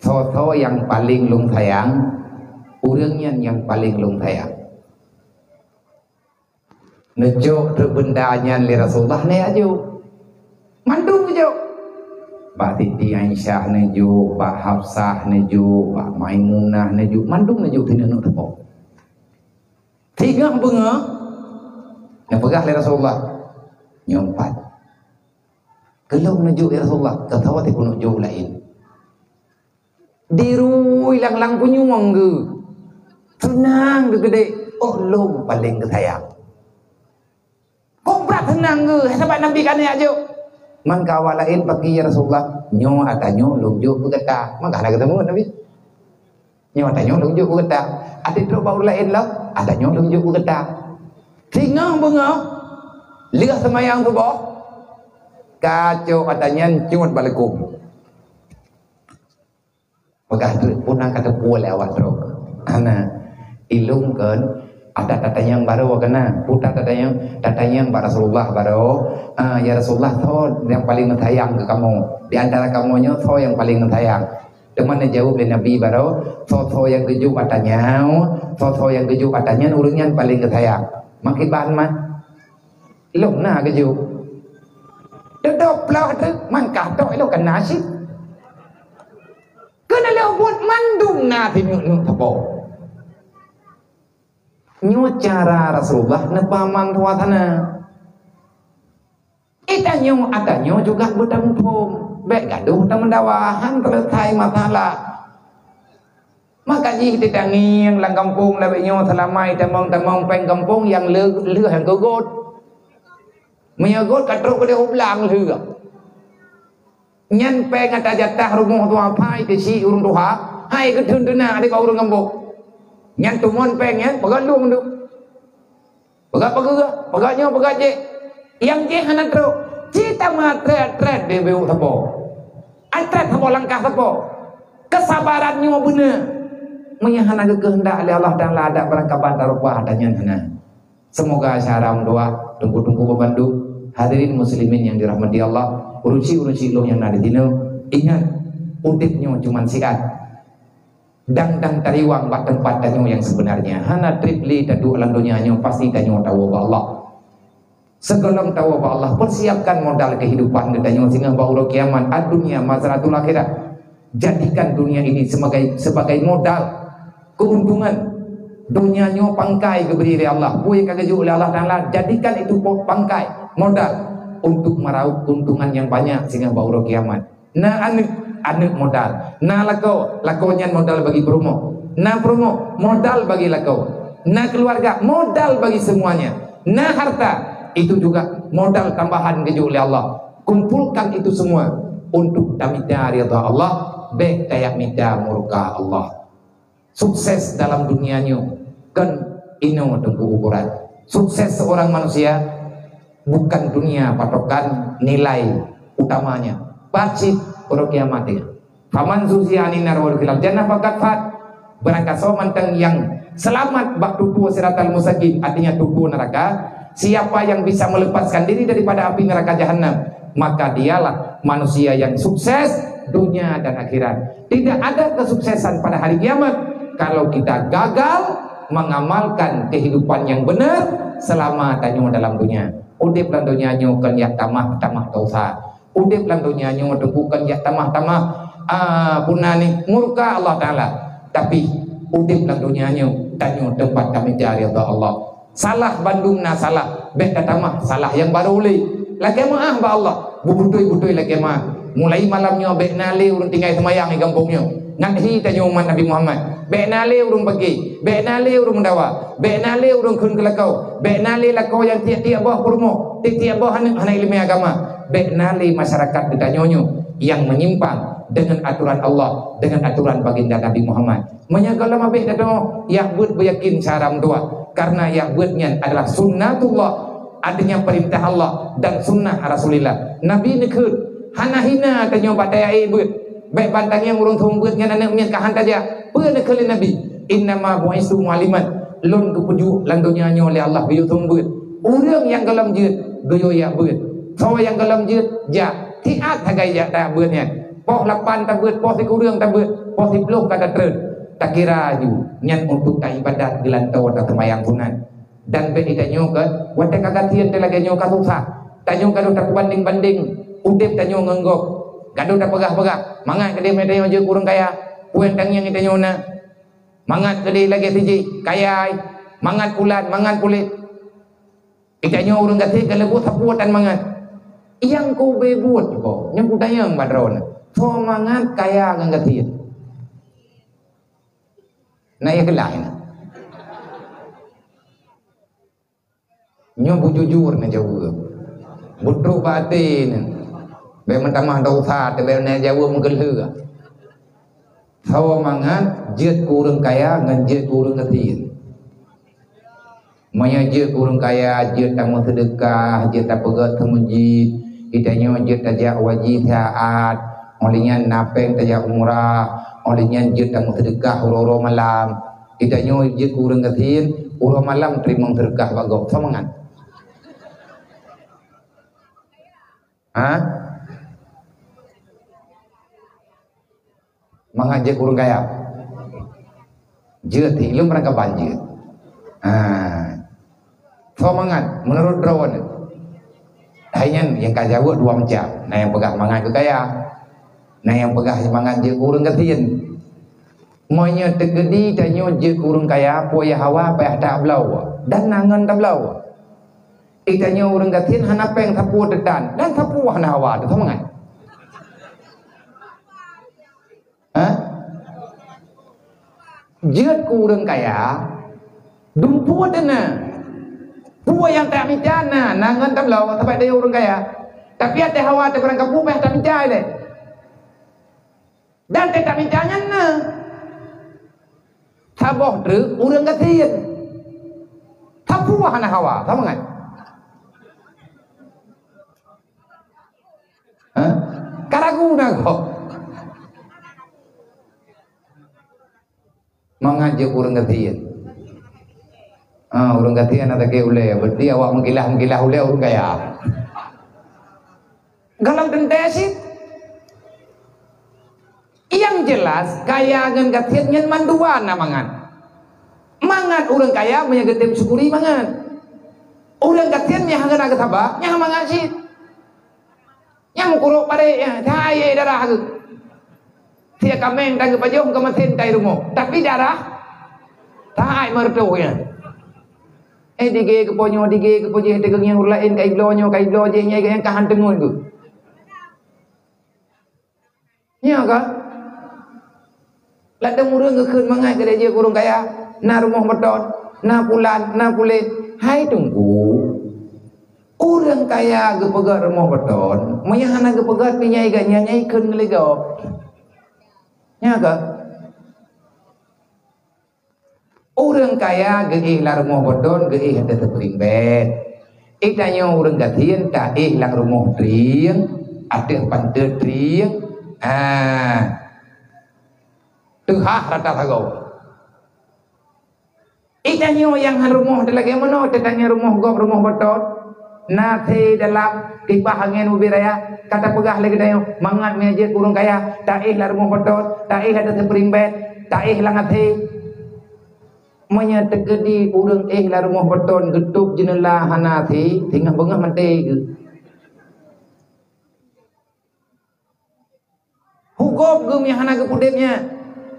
"Soe-soe nyang paleng lôn sayang, ureuëng nyan nyang paleng lôn sayang." Neucok treuk beunda nyan lé Rasulullah, neujok. Mandum geujok. Bak Siti Aisyah neujok, bak Hafsah neujok, bak Maimunah neujok, mandum neujok sineuk-neuk teupok. Singoh beungoh, neupeugah lé Rasulullah, "Nyoe pat. Keu lôn neujok, ya Rasulullah, keu soe teuk keuneuk jok laén." Dirui lang-lang punyueng geuh. Seunang geuh keudéh, "Oh, lôn paleng geusayang." Kok brat seunang geuh, sabab Nabi ka neujak jok. "Man keu awak laén paki, ya Rasulullah?" "Nyoe ata nyoe lôn jok keu gata." Maka hana geuteumeung Nabi. "Nyoe ata nyoe lôn jok keu gata." Até trok bak ureueng laén lom, "Ata nyoe lôn jok keu gata." Singoh beungoh, lheueh seumayang suboh, ka cok ata nyan cut bak leukôm. Peugah treuk, "Peue na ka teupeu lé awak trok?" "Hana, ilôn kon ata tatanyong barô keunan." "Peue tatanyong?" "Tatanyong bak Rasulullah barô, ah, 'Ya Rasulullah, soe nyang paleng neusayang keu kamoe? Di antara kamoe nyoe soe nyang paleng neusayang?" Teuma neujaweueb lé Nabi barô, "Soe-soe nyang geujok ata nyoe, soe-soe nyang geujok ata nyan, ureueng nyan paleng geusayang." Maka ban mah. Lôn na geujok. Teudop ploh teuk, mangkah tok ilôn keu na cit. Keuneulheueh buet mandum na sineuk-neuk teupok. Nyoe cara Rasulullah neupeuaman suasana. Geutanyoe, geutanyoe juga beuteuphom. Bék gadoh tameudawa, han seuleusoe masalah. Maka jih teutangieng lam gampông lagée nyoe, seulama tamong-tamong péng gampông nyang lheueh, lheueh nyang geugot. Meunyoe got ka trok keudeh u blang lheueh. Nyan péng ata jatah rumoh tuha pai teusi ureuëng tuha, hai geutheun teunak dibak ureuëng gampông. Nyan tumon péng nyan, peugah lôn tu. Peugah-peugah, peugah nyoe, peugah jih. Nyang jih hana trok. Cit tameutrét-trét di biwuk sapo. Trét sapo langkah sapo. Keusabaran nyoe beuna. Meunyoe hana geukeuheundak lé Allah Taala, adak barangkaban tareubah ata nyan hana. Seumoga syara meudoa, teungku-teungku bandum, hadirin muslimin nyang dirahmati Allah, urusi-urusi lôn nyang na di sinoe, ingat, udeb nyoe cuman siat. Dang-dang tariwang bak teumpat tanyoe nyang seubeunarnya. Hana treb lé taduek lam donya nyoe, pasti tanyoe tawoe bak Allah. Sigohlom tawoe bak Allah, peusiapkan modal keuhidupan geutanyoe singoh bak uroe kiamat, ad-dunya mazra'atul akhirah. Jadikan dunia ini sebagai, sebagai modal keuntungan. Donya nyoe pangkai geubri lé Allah. Peue nyang ka geujok lé Allah Taala, jadikan itu po-, pangkai, modal untuk meraup keuntungan yang banyak singoh bak uroe kiamat. Na aneuëk, aneuëk modal. Na lakoe, lakoe nyan modal bagi peurumoh. Na peurumoh, modal bagi lakoe. Na keluarga, modal bagi semuanya. Na harta, itu juga modal tambahan geujok lé Allah. Kumpulkan itu semua untuk tamita ridha Allah, bék tajak mita murka Allah. Sukses dalam dunia nyoe kon inoe teungku ukuran. Sukses seorang manusia bukan dunia patokan nilai utamanya. Pasti uroe kiamat nyoe. Faman zuhziha 'anin nar wa udkhilal jannah faqad faz. Barangkasoe mantong nyang seulamat bak tutoe siratal mustaqim, artinya tutoe neuraka, siapa yang bisa melepaskan diri daripada api neraka jahanam, maka dialah manusia yang sukses dunia dan akhirat. Tidak ada kesuksesan pada hari kiamat kalau kita gagal mengamalkan kehidupan yang benar selama tanyoe dalam dunia. Udeb lam donya nyoe kon jak tamah-tamah dosa. Udeb lam donya nyoe teungku kon jak tamah-tamah, ah, puna ni murka Allah Taala. Tapi udeb lam donya nyoe tanyoe teumpat tamita ridha Allah. Salah bandum na salah, bék tatamah salah nyang barô lé. Lakée meuáh bak Allah, beubutôi-butôi lakée meuáh. Mulai malam nyoe bék na lé ureuëng tinggai seumayang di gampông nyoe. Ngat hi tanyoe umat Nabi Muhammad. Bék na lé ureuëng bagi, bék na lé ureuëng meudawa, bék na lé ureuëng kheun keu lakoe, bék na lé lakoe nyang tieb-tieb boh peurumoh, tieb-tieb boh aneuëk hana iéleumé agama. Bék na lé masyarakat geutanyoe nyoe nyang meunyimpang deungon atoran Allah, deungon atoran baginda Nabi Muhammad. Meunyoe gohlom abéh tadeungoe, jak beuet beuyakin syara meutuah, karena jak beuet nyan adalah sunnatullah, artinya perintah Allah dan sunnah Rasulillah. Nabi neukheun, hana hina tanyoe bak tajak ék beuet. Bék ban tangieng ureuëng thôn beuet nyan aneuëk miet ka han tajak. Peue neukheun lé Nabi? "Innama bu'istu mu'alliman." Lôn geupeujok lam donya nyoe lé Allah geuyue thôn beuet. Ureuëng nyang gohlom jeuet, geuyue jak beuet. Soe nyang gohlom jeuet, jak. Siat sagai jak tajak beuet nyan. Poh lapan tabeuet, poh sikureueng tabeuet, poh siploh ka tatreun. Takira aju, nyan untuk taibadat geulantoe taseumayang sunat. Dan bék itanyoe keu watée ka gasien teuh lagée nyoe ka susah. Tanyoe ka deuh tapeubandeng-bandeng udeb tanyoe ngon gob. Gadoh tapeugah-peugah, mangat keudeh meunyoe jeuet keu ureuëng kaya, peue nyang tangieng geutanyoe na. Mangat keudeh lagée sijih, kaya, mangat pulan, mangat puléh. Geutanyoe ureuëng gasien ka leuboh sapeue tan mangat. Nyang kube buet ko, nyang kutanyong bak droeneuh, soe mangat kaya ngon gasien? Na nyang geulah nyan. Nyoe beujujur na jaweueb. Beutrok bak até nyan. Bék meutamah dosa, bék na jaweueb meugeulheueh. Soe mangat jeuet keu ureuëng kaya ngon jeuet keu ureuëng gasien? Meunyoe jeuet keu ureuëng kaya, jeuet tameuseudeukah, jeuet tapeugét seumeujid, geutanyoe jeuet tajak haji siat, óh lheueh nyan na péng tajak umrah, óh lheueh nyan jeuet tameuseudeukah uroe-uroe malam. Geutanyoe jeuet keu ureuëng gasien, uroe malam teurimong seudeukah bak gob. Soe mangat? Ha? Mangat jeuet keu ureuëng kaya? Jeuet, ilôn barangkaban jeuet. Ha. Soe mangat, meunurot droeneuh? Hai nyan nyang ka jaweueb dua macam. Na nyang peugah mangat keu kaya. Na nyang peugah mangat jeuet keu ureuëng gasien. Meunyoe teukeudi tanyoe jeuet keu ureuëng kaya, peue nyang hawa payah tabloe dan na ngon tabloe. Geutanyoe ureuëng gasien hana péng sapeue teuh tan dan sapeue hana hawa teuh, soe mangat? Ha? Jeuet keu ureuëng kaya, dumpeue teuh na. Peue nyang tamita na, na ngon tabloe, sabab tanyoe ureuëng kaya. Tapi até hawa teuh barangkapeue payah tamita lé. Dan teutab mita nyan na. Saboh treuk ureuëng gasien. Sapeue hana hawa, soe mangat? Ha? Ka ragu na gob. Mangat jeuet keu ureuëng gasien. Ha, ureuëng gasien na sakét ulée, berarti awak meukilah-meukilah ulée ureuëng kaya. Gohlom teuntée cit. Nyang jeulaih, kaya ngon gasien nyan mandua na mangat. Mangat ureuëng kaya meunyoe geutem syukuri mangat. Ureuëng gasien nyang hana geusaba, nyan mangat cit. Nyang meukurok padé nyan, that yé darah geuh. Siat kaméng tan geupajoh keu masén tai rumoh, tapi darah that meureutoh nyan. Eh, dige geupo nyoe, dige geupo jih, teugeungieng ureuëng laén ka ibloe nyoe, ka ibloe jih, nyai geuh nyang ka han teungeut geuh. Nyoe ka? Ladôm ureuëng geukheun mangat keudeh jeuet keu ureuëng kaya, na rumoh beutôn, na pulan, na puléh. Hai Teungku, ureuëng kaya geupeugét rumoh beutôn, meunyoe hana geupeugét keu nyai geuhnyan, nyai kheun ngon lé gob. Nyoe ka? Ureuëng kaya geuéh lam rumoh beutôn, geuéh ateueh teuprieng bét. Geutanyoe ureuëng gasien taéh lam rumoh trieng, ateueh panteue trieng. Ah. Teuhah rata sagoe. Geutanyoe nyang han rumoh teuh lagée meunoe, teutanyoe rumoh gob rumoh beutôn. Na asèe dalam, kipah angén ubit raya, ka tapeugah lé geutanyoe, mangat meunyoe jeuet keu ureuëng kaya, taéh lam rumoh beutôn, taéh ateueh teuprieng bét, taéh lam asèe. Meunyoe teukeudi ureuëng éh lam rumoh beutôn geutôb jeuneula hana asèe, singoh beungoh maté geuh. Hugob geuh meunyoe hana geupeudeb nyan.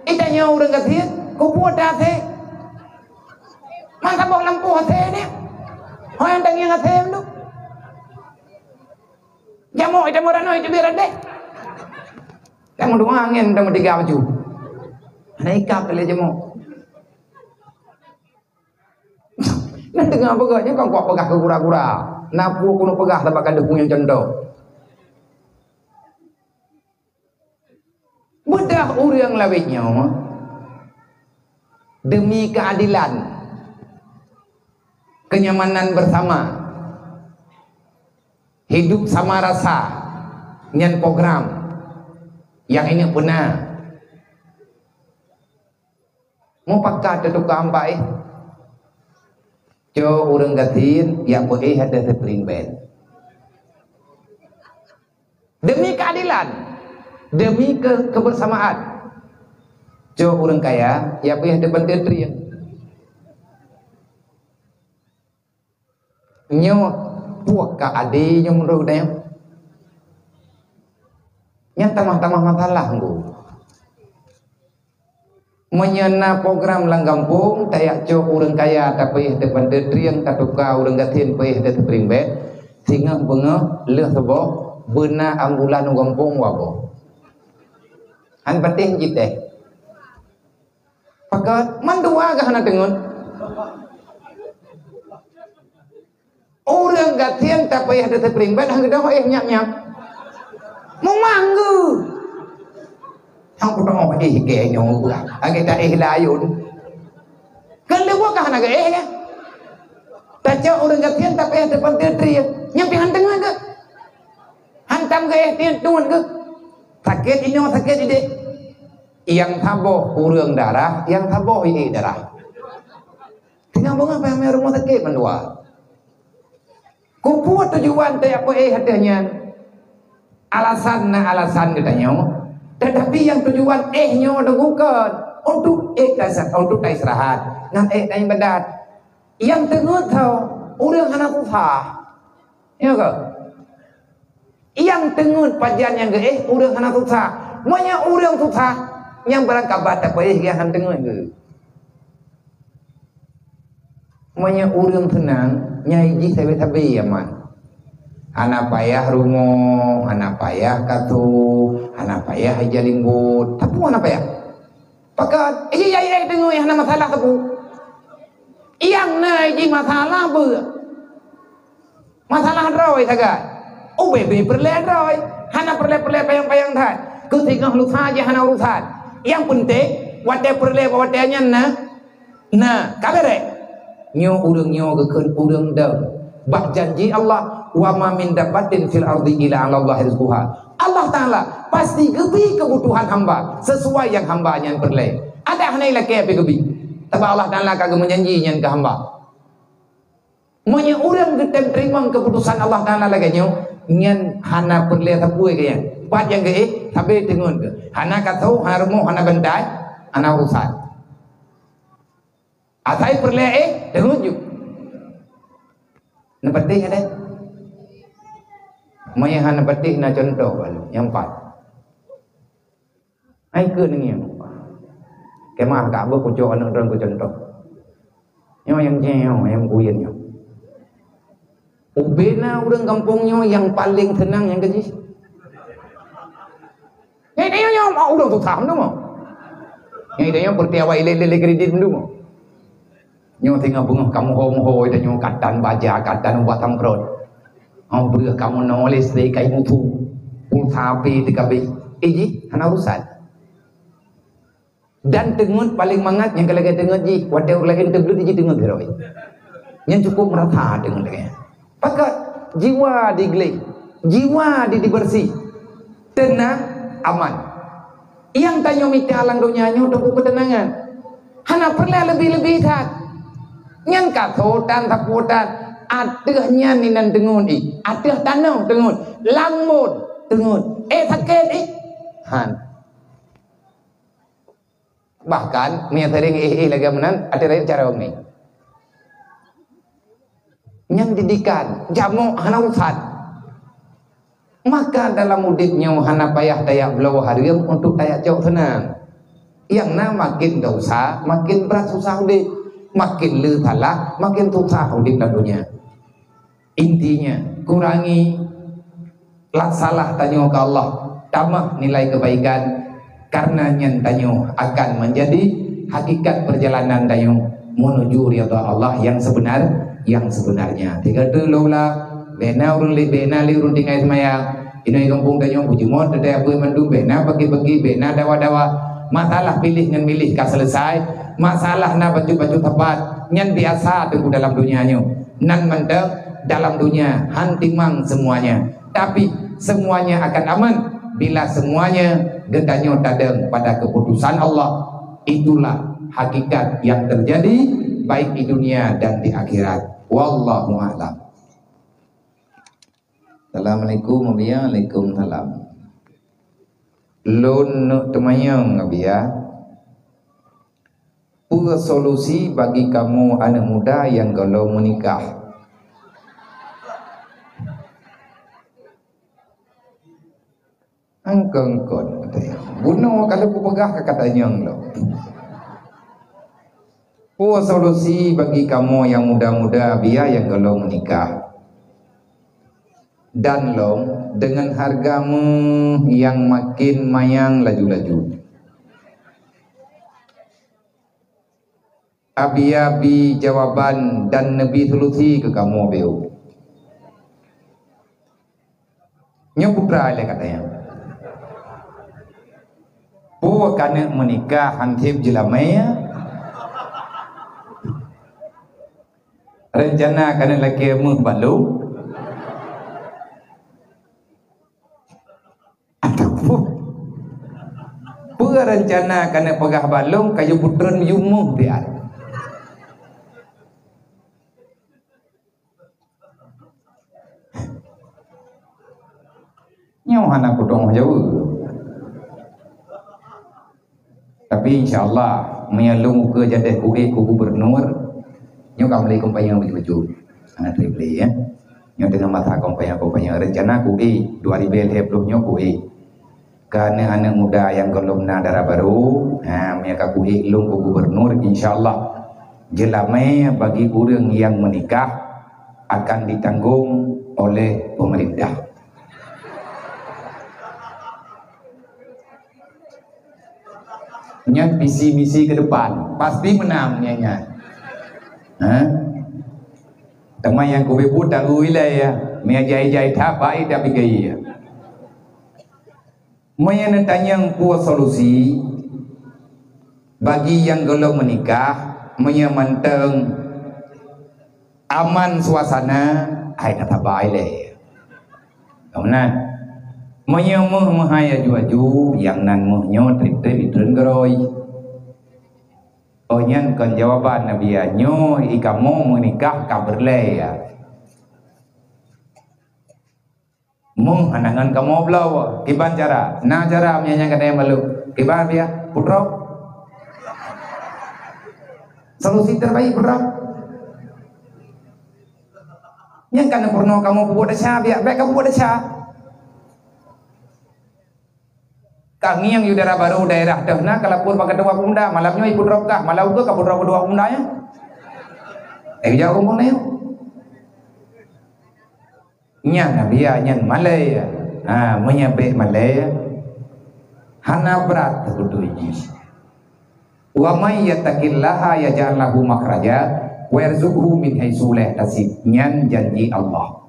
Geutanyoe ureuëng gasien, keupeue ta asèe? Man saboh lampôh asèe nyan. Ho nyang tangieng asèe mandum. Jamok ita meurat nyoe, ita biar deh. Ita meudua angén, ita meutiga baju. Hana ikab lé jamok. Nyan teungoh peugah nyoe kan kuat peugah keu gura-gura. Na peue keuneuk peugah sabab ka deuh peue nyang cuntoh. Beudôh ureuëng lawét nyoe demi keadilan, kenyamanan bersama, hidup sama rasa, nyan program nyang inong peuna. Mupakat teutukang bak éh. Cok ureuëng gasien jak peuéh ateueh teuprieng bét. Demi keadilan, demi ke-, kebersamaan. Cok ureuëng kaya jak peuéh ateueh panteue trieng. Nyoe puih ka adé nyoe meunurot geutanyoe? Nyan tamah-tamah masalah ngon. Meunyoe na program lam gampông, tajak cok ureuëng kaya tapeuéh ateueh panteue trieng, tatuka ureuëng gasien peuéh ateueh spring bed, singoh beungoh lheueh suboh beuna ambulan u gampông waboh. Han patéh jitéh. Pakat mandua gah hana teungeut. Ureuëng gasien tapeuéh ateueh spring bed han geudoh éh nyap-nyap. Meumanggu. Hang kutoh éh keu nyoe bah. Agak ta éh layun. Kan leuwah ka hana geuéh ya. Tacok ureuëng gasien tapeuéh ateueh panteue trieng. Nyang pih han teungeut geuh. Hantam geuéh tiet tuan geuh. Sakét inoe sakét idéh. Nyang saboh kureueng darah, nyang saboh ié darah. Singoh beungoh payah rumoh sakét mandua. Keupeue tujuan teuh apeuéh ateueh nyan? Alasan na alasan geutanyoe, tetapi nyang tujuan éh nyoe bukon untuk éh tasat, untuk taistirahat ngon éh taibadat. Nyang teungeut tho ureuëng hana susah. Ya ke? Nyang teungeut pajan nyang geuéh ureuëng hana susah. Meunyoe ureuëng susah, nyang barangkabat tapeuéh geuh han teungeut geuh. Meunyoe ureuëng seunang, nyai jih sabe-sabe aman. Hana payah rumoh, hana payah kaso, hana payah ija limbot, sapeue hana payah. Pakat, iji yai-yai teungoh hana masalah sapeue. Nyang na iji masalah beuh. Masalah droe sagai. Ubé-bé peureulée droe. Hana peureulée-peureulée payang-payang that. Keu singoh lusa jih hana urusan. Nyang peunteng, watée peureulée bak watée nyan na, na, ka beureh. Nyoe ureuëng nyoe geukheun ureuëng deuh. Bak janji Allah, "Wa ma min dabbatin fil ardi illa 'alallahi rizquha." Allah Taala pasti geubri keubutuhan hamba sesuai nyang hamba nyan peureulée. Adak hana ilakée pih geubri. Sabab Allah Taala ka geumeujanji nyan keu hamba. Meunyoe ureuëng geutem teurimong keuputusan Allah Taala lagée nyoe, nyan hana peureulée sapeue keu nyan. Pat nyang geuéh, sabe teungeut geuh. Hana kaso, hana rumoh, hana bantai, hana urusan. Asai peureulée éh, teungeut ju. Neupatéh ada? Meunyoe hana patéh, na cuntoh balu, nyang pat. Ai keu neungieng. Kemah ka beuh kucok aneuk droen keu cuntoh. Nyoe nyang jeuet nyoe, nyang buyen nyoe. Ubé na ureuëng gampông nyoe nyang paleng seunang nyang keu jih. Nyang tanyoe nyoe ureuëng susah meunan. Nyang tanyoe peureute awai lé-lé kredit meunan. Nyoe singoh beungoh kamoe ho-ho tanyoe katan baja, katan ubat tamprot. Ho breueh kamoe noe listrik kai mutu. Pulsa api teuka beh. Eh jih hana urusan. Dan teungeut paleng mangat nyang ka lagée teungeut jih, watée ureuëng laén teubleuet jih teungeut sidroe. Nyan cukup meurata teungeut lagée nyan. Pakat jiwa digleh, jiwa di dibeursi, teunang, aman. Nyang tanyoe mita lam donya nyoe teungku keuteunangan. Hana peureulée leubeh-leubeh that. Nyan ka soe tan sapeue tan, ateueh nyan inan teungeut ih, ateueh tanoh teungeut, lam mot teungeut. Eh sakét ih. Han. Bahkan meunyoe sering éh-éh lagée meunan, até rayeuk carông nyoe. Nyan didikan, jamok hana urusan. Maka dalam udeb nyoe hana payah tajak bloe hareuem untuk tajak cok seunang. Nyang na makin desya, makin brat susah udeb. Makin le salah, makin susah udeb lam donya. Intinya, kurangi salah tanyoe keu Allah, tamah nilai kebaikan, karena nyan tanyoe akan menjadi hakikat perjalanan tanyoe menuju ridha Allah yang sebenar, yang sebenarnya. Tiga tu lola, bena ureuëng lé, bena lé ureuëng tinggai semayang, inai gampông tanyoe bujumon teutai apui mandum, bena bagi-bagi, bena dawa-dawa. Masalah piléh ngon miléh ka selesai, masalah na bacut-bacut teumpat, nyan biasa teungku dalam dunia nyoe. Nan mantong dalam dunia han timang semuanya, tapi semuanya akan aman bila semuanya geutanyoe tadong pada keputusan Allah. Itulah hakikat yang terjadi baik di dunia dan di akhirat. Wallahu a'lam. Assalamualaikum, Abiya. Waalaikumsalam. Lôn neuk teumanyong, Abiya. Peue solusi bagi kamoe aneuk muda nyang gohlom meunikah? Angkon-kon, kata nyan. Bunoe ka lheueh kupeugah ka kata nyang lom. Peue solusi bagi kamoe nyang muda-muda, biya nyang gohlom meunikah? Dan lom deungon hareuga méuh nyang makin manyang laju-laju. Abi-abi jawaban dan neubi solusi keu kamoe beu. Nyoe putra lé katanya. Peue keuneuk meunikah han sép jeulamé? Reuncana keuneuk lakée méuh balong? Ataupun peue reuncana keuneuk peugah balong ka yue putreun yue méuh biar? Nyoe hana kudong jaweueb. Tapi insya Allah, meunyo lôn ukeue jadeh kuék keu gubernur, nyoe ka meulé kumpanya baju-baju. Hana treb lé, ya. Nyoe teungoh masa kumpanya-kumpanya. Reuncana kuék, dua ribèe lhèe ploh nyoe kuék. Keu aneuk-aneuk muda nyang gohlom na dara barô, ha, meunyo ka kuék lôn keu gubernur, insya Allah, jeulamé bagi ureueng nyang meunikah akan ditanggong oleh pemerintah. Nyan visi misi ke depan, pasti meunang nyan, nyan. Ha? Teuma nyang kubeuet buet tahu ilai ya, meunyo jai-jai that baik dak bigaya. Meunyo neutanyong peue solusi bagi nyang gohlom meunikah, meunyo mantong aman suasana, hai ka saba ilèe. Ka meunan. Meunyoe méuh meuhai aju-aju, nyang nan méuh nyoe treb-treb itreun geurôi. Oh nyan kon jawaban Nabi ya, nyoe i kamoe meunikah ka peureulèe ya. Méuh hana ngon kamoe bloe, kiban cara? Na cara meunyoe nyang keuneuk malu. Kiban biya? Putroe. Solusi terbaik putroe. Nyang ka neupeurunoe kamoe peubuet desya, biya bèk ka peubuet desya. Ka ngieng yue dara barô daerah teuh na ka lapor bak ketua pemuda, malam nyoe i putroe kah, malam ukeue ka putroe ketua pemuda nyan. Eh, jaweueb ureueng nyoe. Nyan biya nyan malèe. Ha, meunyo bèk malèe, hana brat beutôi jih. Wa may yattaqillaha yaj'al lahu makhraja wa yarzuqhu min haitsu la yahtasib. Nyan janji Allah.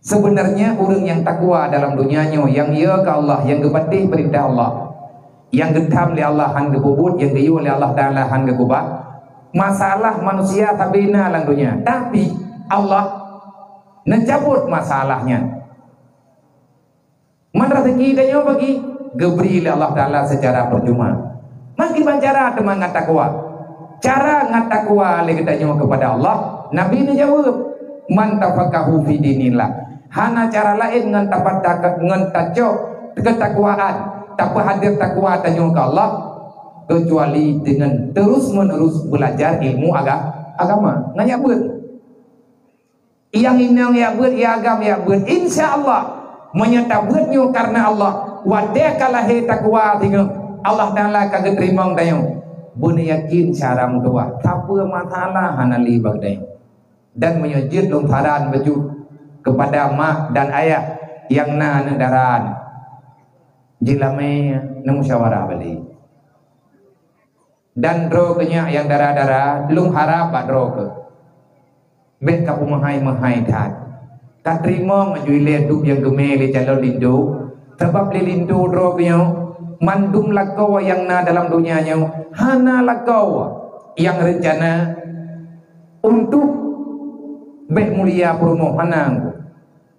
Sebenarnya ureueng nyang takwa dalam dunia nyoe, nyang yö keu Allah, nyang geupatéh peurintah Allah, nyang geutham lé Allah han geupeubuet, nyang geuyue lé Allah Taala han geukeubah, masalah manusia sabe na lam dunia. Tapi Allah neucabot masalah nyan. Man raseuki tanyoe bagi geubri lé Allah Taala seucara peurcuma. Meukiban cara teuma ngon takwa. Cara ngon takwa lé geutanyoe keupada Allah, Nabi neujaweueb, "Man tafaqahu fi dinillah." Hana cara laén ngon tapat-, ngon tacok keutakwaan, tapeuhadér takwa tanyoe keu Allah, keucuali deungon terus-menerus beulajar ilmu aga-, agama. Ngon nyak beuet. Nyang inong jak beuet, nyang agam jak beuet. Insya Allah, meunyoe tabeuet nyoe kareuna Allah, watée ka lahé takwa singoh, Allah Taala ka geuteurimong tanyoe. Beuneuyakin syara meutuwah, sapeue masalah hana lé bak tanyoe. Dan meunyoe jeuet lôn saran bacut keupada mak dan ayah nyang na aneuk dara, jeulamé neumusyawarah balek. Dan droe keuh nyak nyang dara-dara, lôn harab bak droe keuh. Bék ka peumeuhai-meuhai that. Ka teurimong aju ilée dub nyang geumé lé calon linto, sabab lé linto droe keuh nyoe, mandum lakoe nyang na dalam donya nyoe, hana lakoe nyang reuncana untuk bék mulia peurumoh, hana.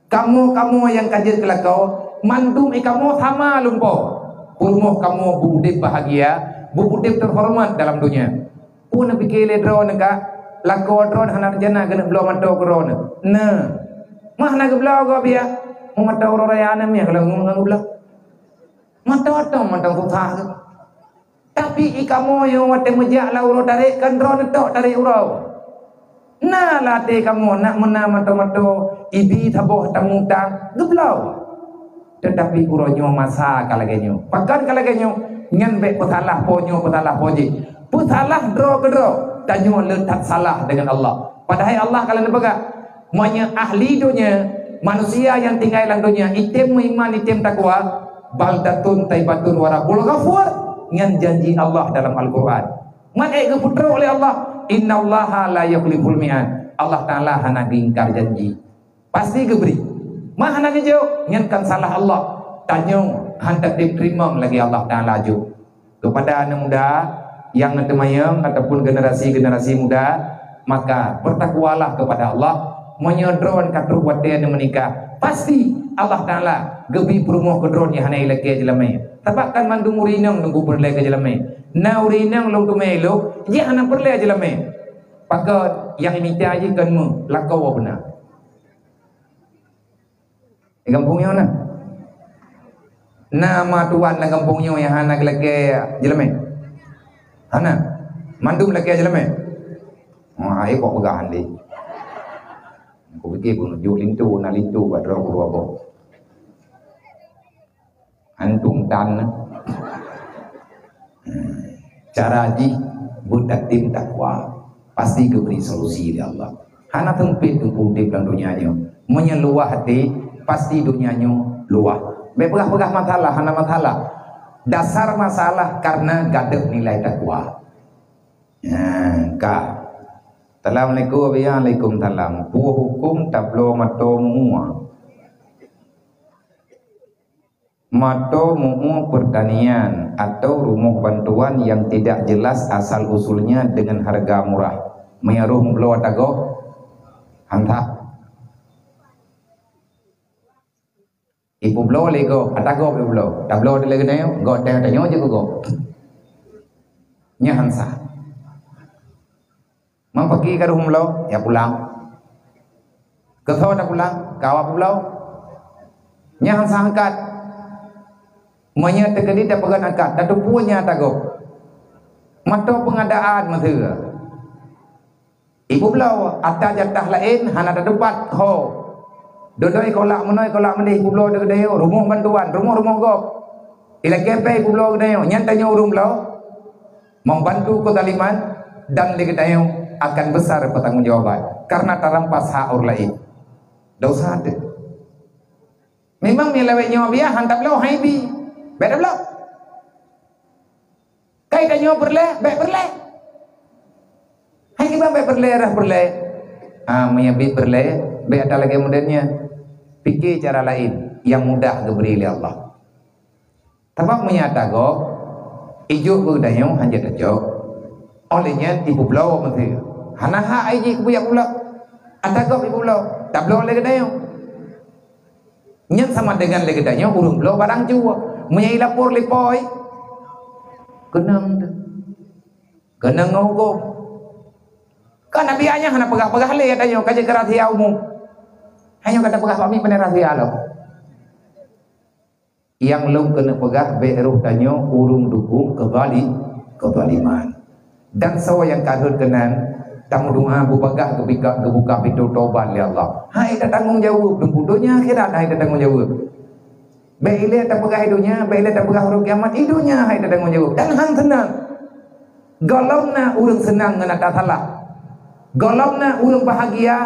Kamoe-kamoe nyang ka jeuet keu lakoe, mandum i kamoe sama lumpoe. Peurumoh kamoe beu-udeb bahagia, beu-udeb teuhoreumat dalam donya. Peue neupike lé droeneuh ka, lakoe droeneuh hana rencana keuneuk bloe mantong keu droeneuh? Na. Mah na geubloe gob ya? Mantong uroe raya na miah kalau ngon geubloe. Mantong-mantong, mantong susah tu. Tapi i kamoe nyoe watée meujak lam uroe tarek, kan droeneuh tok tarek uroe. Na lam até kamoe nak meunan mantong-mantong, ibi saboh tamong utang, geubloe. Teutapi uroe nyoe masa ka lagée nyoe. Pakon ka lagée nyoe? Nyan bék peusalah po nyoe, peusalah po jih. Peusalah droe keudroe, tanyoe le that salah deungon Allah. Padahai Allah ka lheueh neupeugah, meunyoe ahli donya, manusia nyang tinggai lam donya, item meuiman, item takwa, baldatun thaibatun wa rabbun ghafur, nyan janji Allah dalam Al-Qur'an. Man ék geupeutrok lé Allah, "Innallaha la yukhliful mi'ad." Allah Taala hana geuingkar janji. Pasti geubri. Man hana geujok, nyan kan salah Allah. Tanyoe han tatem teurimong lagée Allah Taala jok. Keupada aneuëk muda nyang neuteumayang ataupun generasi-generasi muda, maka beutakwalah keupada Allah. Meunyoe droen ka trok watée aneuëk meunikah, pasti Allah Taala geubri peurumoh keu droen nyang hana ilakée jeulamé. Sabab kan mandum ureuëng inong nunggu peureulée keu jeulamé. Na ureuëng inong lôn teumé ilok, jih hana peureulée jeulamé. Pakon nyang imita jih kon meu, lakoe beuna. Di gampông nyoe na. Na ma tuan lam gampông nyoe nyang hana geulakée jeulamé? Hana. Mandum lakée jeulamé. Wah, ai kok peugah handi. Aku pikir pun juk linto, na linto bak droe keudua boh. Antum tan. Cara jih beutatim takwa, pasti geubri solusi lé Allah. Hana seumpit teungku udeb lam donya nyoe. Meunyoe luwah até, pasti donya nyoe luwah. Bék peugah-peugah masalah, hana masalah. Dasar masalah karena gadôh nilai takwa. Nyan ka. Assalamualaikum, Abi. Waalaikumsalam. Peue huköm tabloe mato mu'ue? Mato mu'ue pertanian atau rumoh bantuan yang tidak jelas asal usulnya dengan harga murah. Meunyoe roh meubloe ata gob, han sah. Ipeubloe lé gob, ata gob ipeubloe. Tabloe dilèe geutanyoe, gob tanyoe jeuet keu gob. Nyan han sah. Mang paki ka roh meubloe, ya pulang. Keu soe tapulang, keu awak peubloe. Nyan han sah angkat. Meunyoe teukeudi tapeugöt angkat, tateupeue nyan ata gob. Mato peungadaan meuseue. Ipeubloe, ata jatah laén hana tateupat ho. Dodoi kolak meunoe, kolak meudeh ipeubloe geutanyoe, rumoh bantuan, rumoh-rumoh gob. Ilakée pèng ipeubloe geutanyoe, nyan tanyoe ureuëng bloe. Membantu kezaliman dan lé geutanyoe akan besar pertanggungjawaban karena tarampas hak ureuëng laén. Dosa teuh. Memang meulawét nyoe biah han tabloe hai bi. Bék tabloe. Kai tanyoe peureulée, bék peureulée. Hai kiban bék peureulée, rah peureulée. Ah, meunyoe bi peureulée, bék ata lagée model nyan. Pike cara laén nyang mudah geubri lé Allah. Sabab meunyoe ata gob, ijok keu geutanyoe han jeuet tacok. Óh lheueh nyan ipeubloe meuseue. Hana hak ai jih keu buyak pula. Ata gob ipeubloe, tabloe lé geutanyoe. Nyan sama dengan lé geutanyoe ureuëng bloe barang jua. Meunyoe ilapor lé poi, keunong teuh. Keunong ngon hukôm. Kan Nabi nyan hana peugah-peugah lé geutanyoe ka jeuet keu rahsia umum. Hanya kata peugah suami pandai rahsia lom. Nyang lôn keuneuk peugah, bék roh tanyoe ureuëng dukong keuzali-, keuzaliman. Dan soe nyang ka rhot keunan, tameudoa beubagah geubuka, geubuka pintoe tobat lé Allah. Hai tatanggong jaweueb, teungku, donya akhirat hai tatanggong jaweueb. Bék ilée tapeugah i donya, bék ilée tapeugah uroe kiamat, i donya hai tatanggong jaweueb. Dan han seunang. Gohlom na ureuëng seunang ngon ata salah. Gohlom na ureuëng bahagia,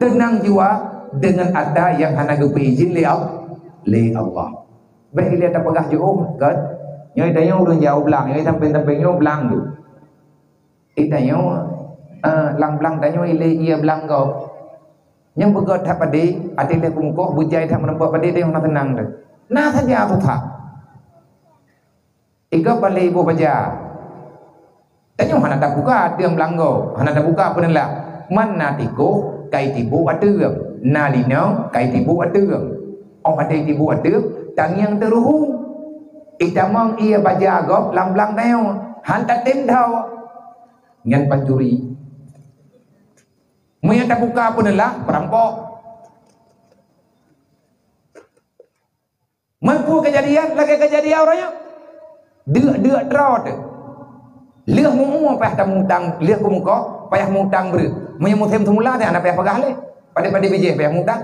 teunang jiwa deungon ata nyang hana geupeuidhin lé Al-, lé Allah. Bék ilée tapeugah jiôh, kan? Nyoe tanyoe ureuëng jauh blang, nyoe sampéng-sampéng nyoe blang tu. Eh, tanyoe, eh, lam blang tanyoe ilée ié blang gob. Nyang beugöt that padé, até lheueh keumeukoh, beujai that meurumpok padé, tanyoe hana seunang tu. Na saja susah. Igob ban lé iboh baja. Tanyoe hana tabuka ateueng blang gob, hana tabuka peuneulak. Man na tikoh, ka itibôk ateueng. Na linong, ka itibôk ateueng. Óh watée itibôk ateueng, tangieng teuruhu. Itamong ié baja gob lam blang tanyoe, han tatem dho. Nyan pancuri. Meunyoe tabuka peuneulak, peurampok. Meunyoe keujadian lagée keujadian uroe nyoe, deuk-deuk droe teuh. Lheueh meu-umu payah tamutang, lheueh keumeukoh payah mutang breueh. Meunyoe musém seumula teuh hana payah peugah lé. Padé-padé bijéh payah mutang.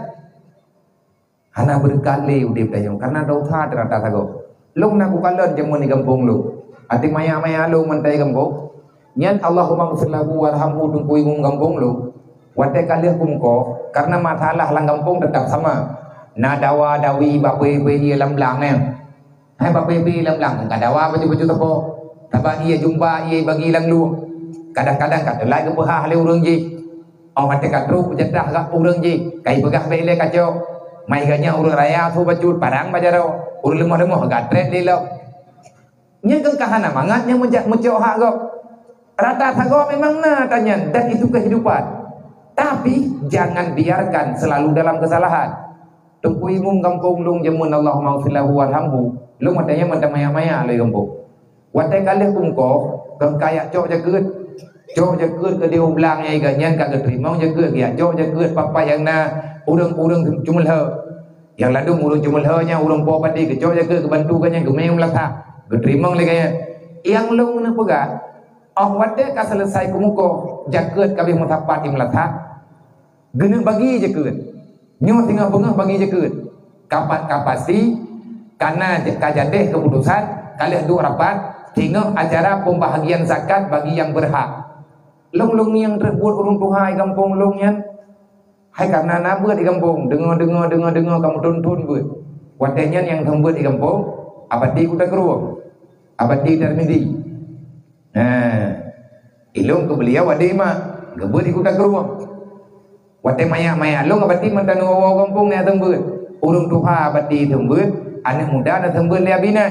Hana beureukat lé udeb tanyoe karena dosa teurata sagoe. Lôn na kukalon jameun di gampông lôn. Até maya-maya lôn mantong di gampông. Nyan Allahumma ghfir lahu warhamhu Teungku Imum gampông lôn. Watée ka lheueh kumuko, karena masalah lam gampông teutap sama. Na dawa-dawi bak peue-peue ié lam blang nyan. Hai bak peue-peue lam blang, ka dawa bacut-bacut sapo. Sabab ié jumba ié bagi lam lueng. Kadang-kadang ka teulai geupeuhah lé ureuëng jih. Óh watée ka trok peujadah gak ureuëng jih, ka ipeugah bèk ilée kacok. Mai ganya ureuëng raya su bacut parang bak jaroe, ureuëng leumoh-leumoh gatrét lé lom. Nyan keuh ka hana mangat nyang meujak meucok hak gob. Rata sagoe memang na tanyan dan itu kehidupan. Tapi jangan biarkan selalu dalam kesalahan. Teungku Imum gampông lôn jameun Allahumma ghfir lahu warhamhu, lôn watée nyan mantong maya-maya lé gampông. Watée ka lheueh kumuko, keu ka jak cok jakeuet. Cok jakeuet keudeh u blang nyang igat nyan ka geuteurimong jakeuet, geujak cok jakeuet pat-pat nyang na ureuëng-ureuëng cumeulhö. Nyang ladôm ureuëng cumeulhö nyan ureuëng po padé geucok jakeuet geubantu gobnyan geumé u meulasah. Geuteurimong lé gobnyan. Nyang lôn neupeugah, óh watée ka seuleusai kumuko, jakeuet ka abéh meusapat di meulasah. Geuneuk bagi jakeuet. Nyoe singoh beungoh bagi jakeuet. Kapat ka pasti, kana j-, ka jadeh keuputosan, ka lheueh duek rapat, singoh acara peumbahagian zakat bagi nyang beurhak. Lôn-lôn nyang treb buet ureuëng tuha di gampông lôn nyan, hai karena na beuet di gampông, deungoe, deungoe, deungoe, deungoe ka meuthon-thon beuet. Watée nyan nyang thon beuet di gampông, Abati Kuta Krueng, Abati Darmidi. Nah, ilôn keu beuliau ade mak, geubeuet di Kuta Krueng. Watée maya-maya lôn Abati mantong woe-woe gampông na seumeubeuet. Ureuëng tuha Abati seumeubeuet, aneuëk muda na seumeubeuet lé Abinah.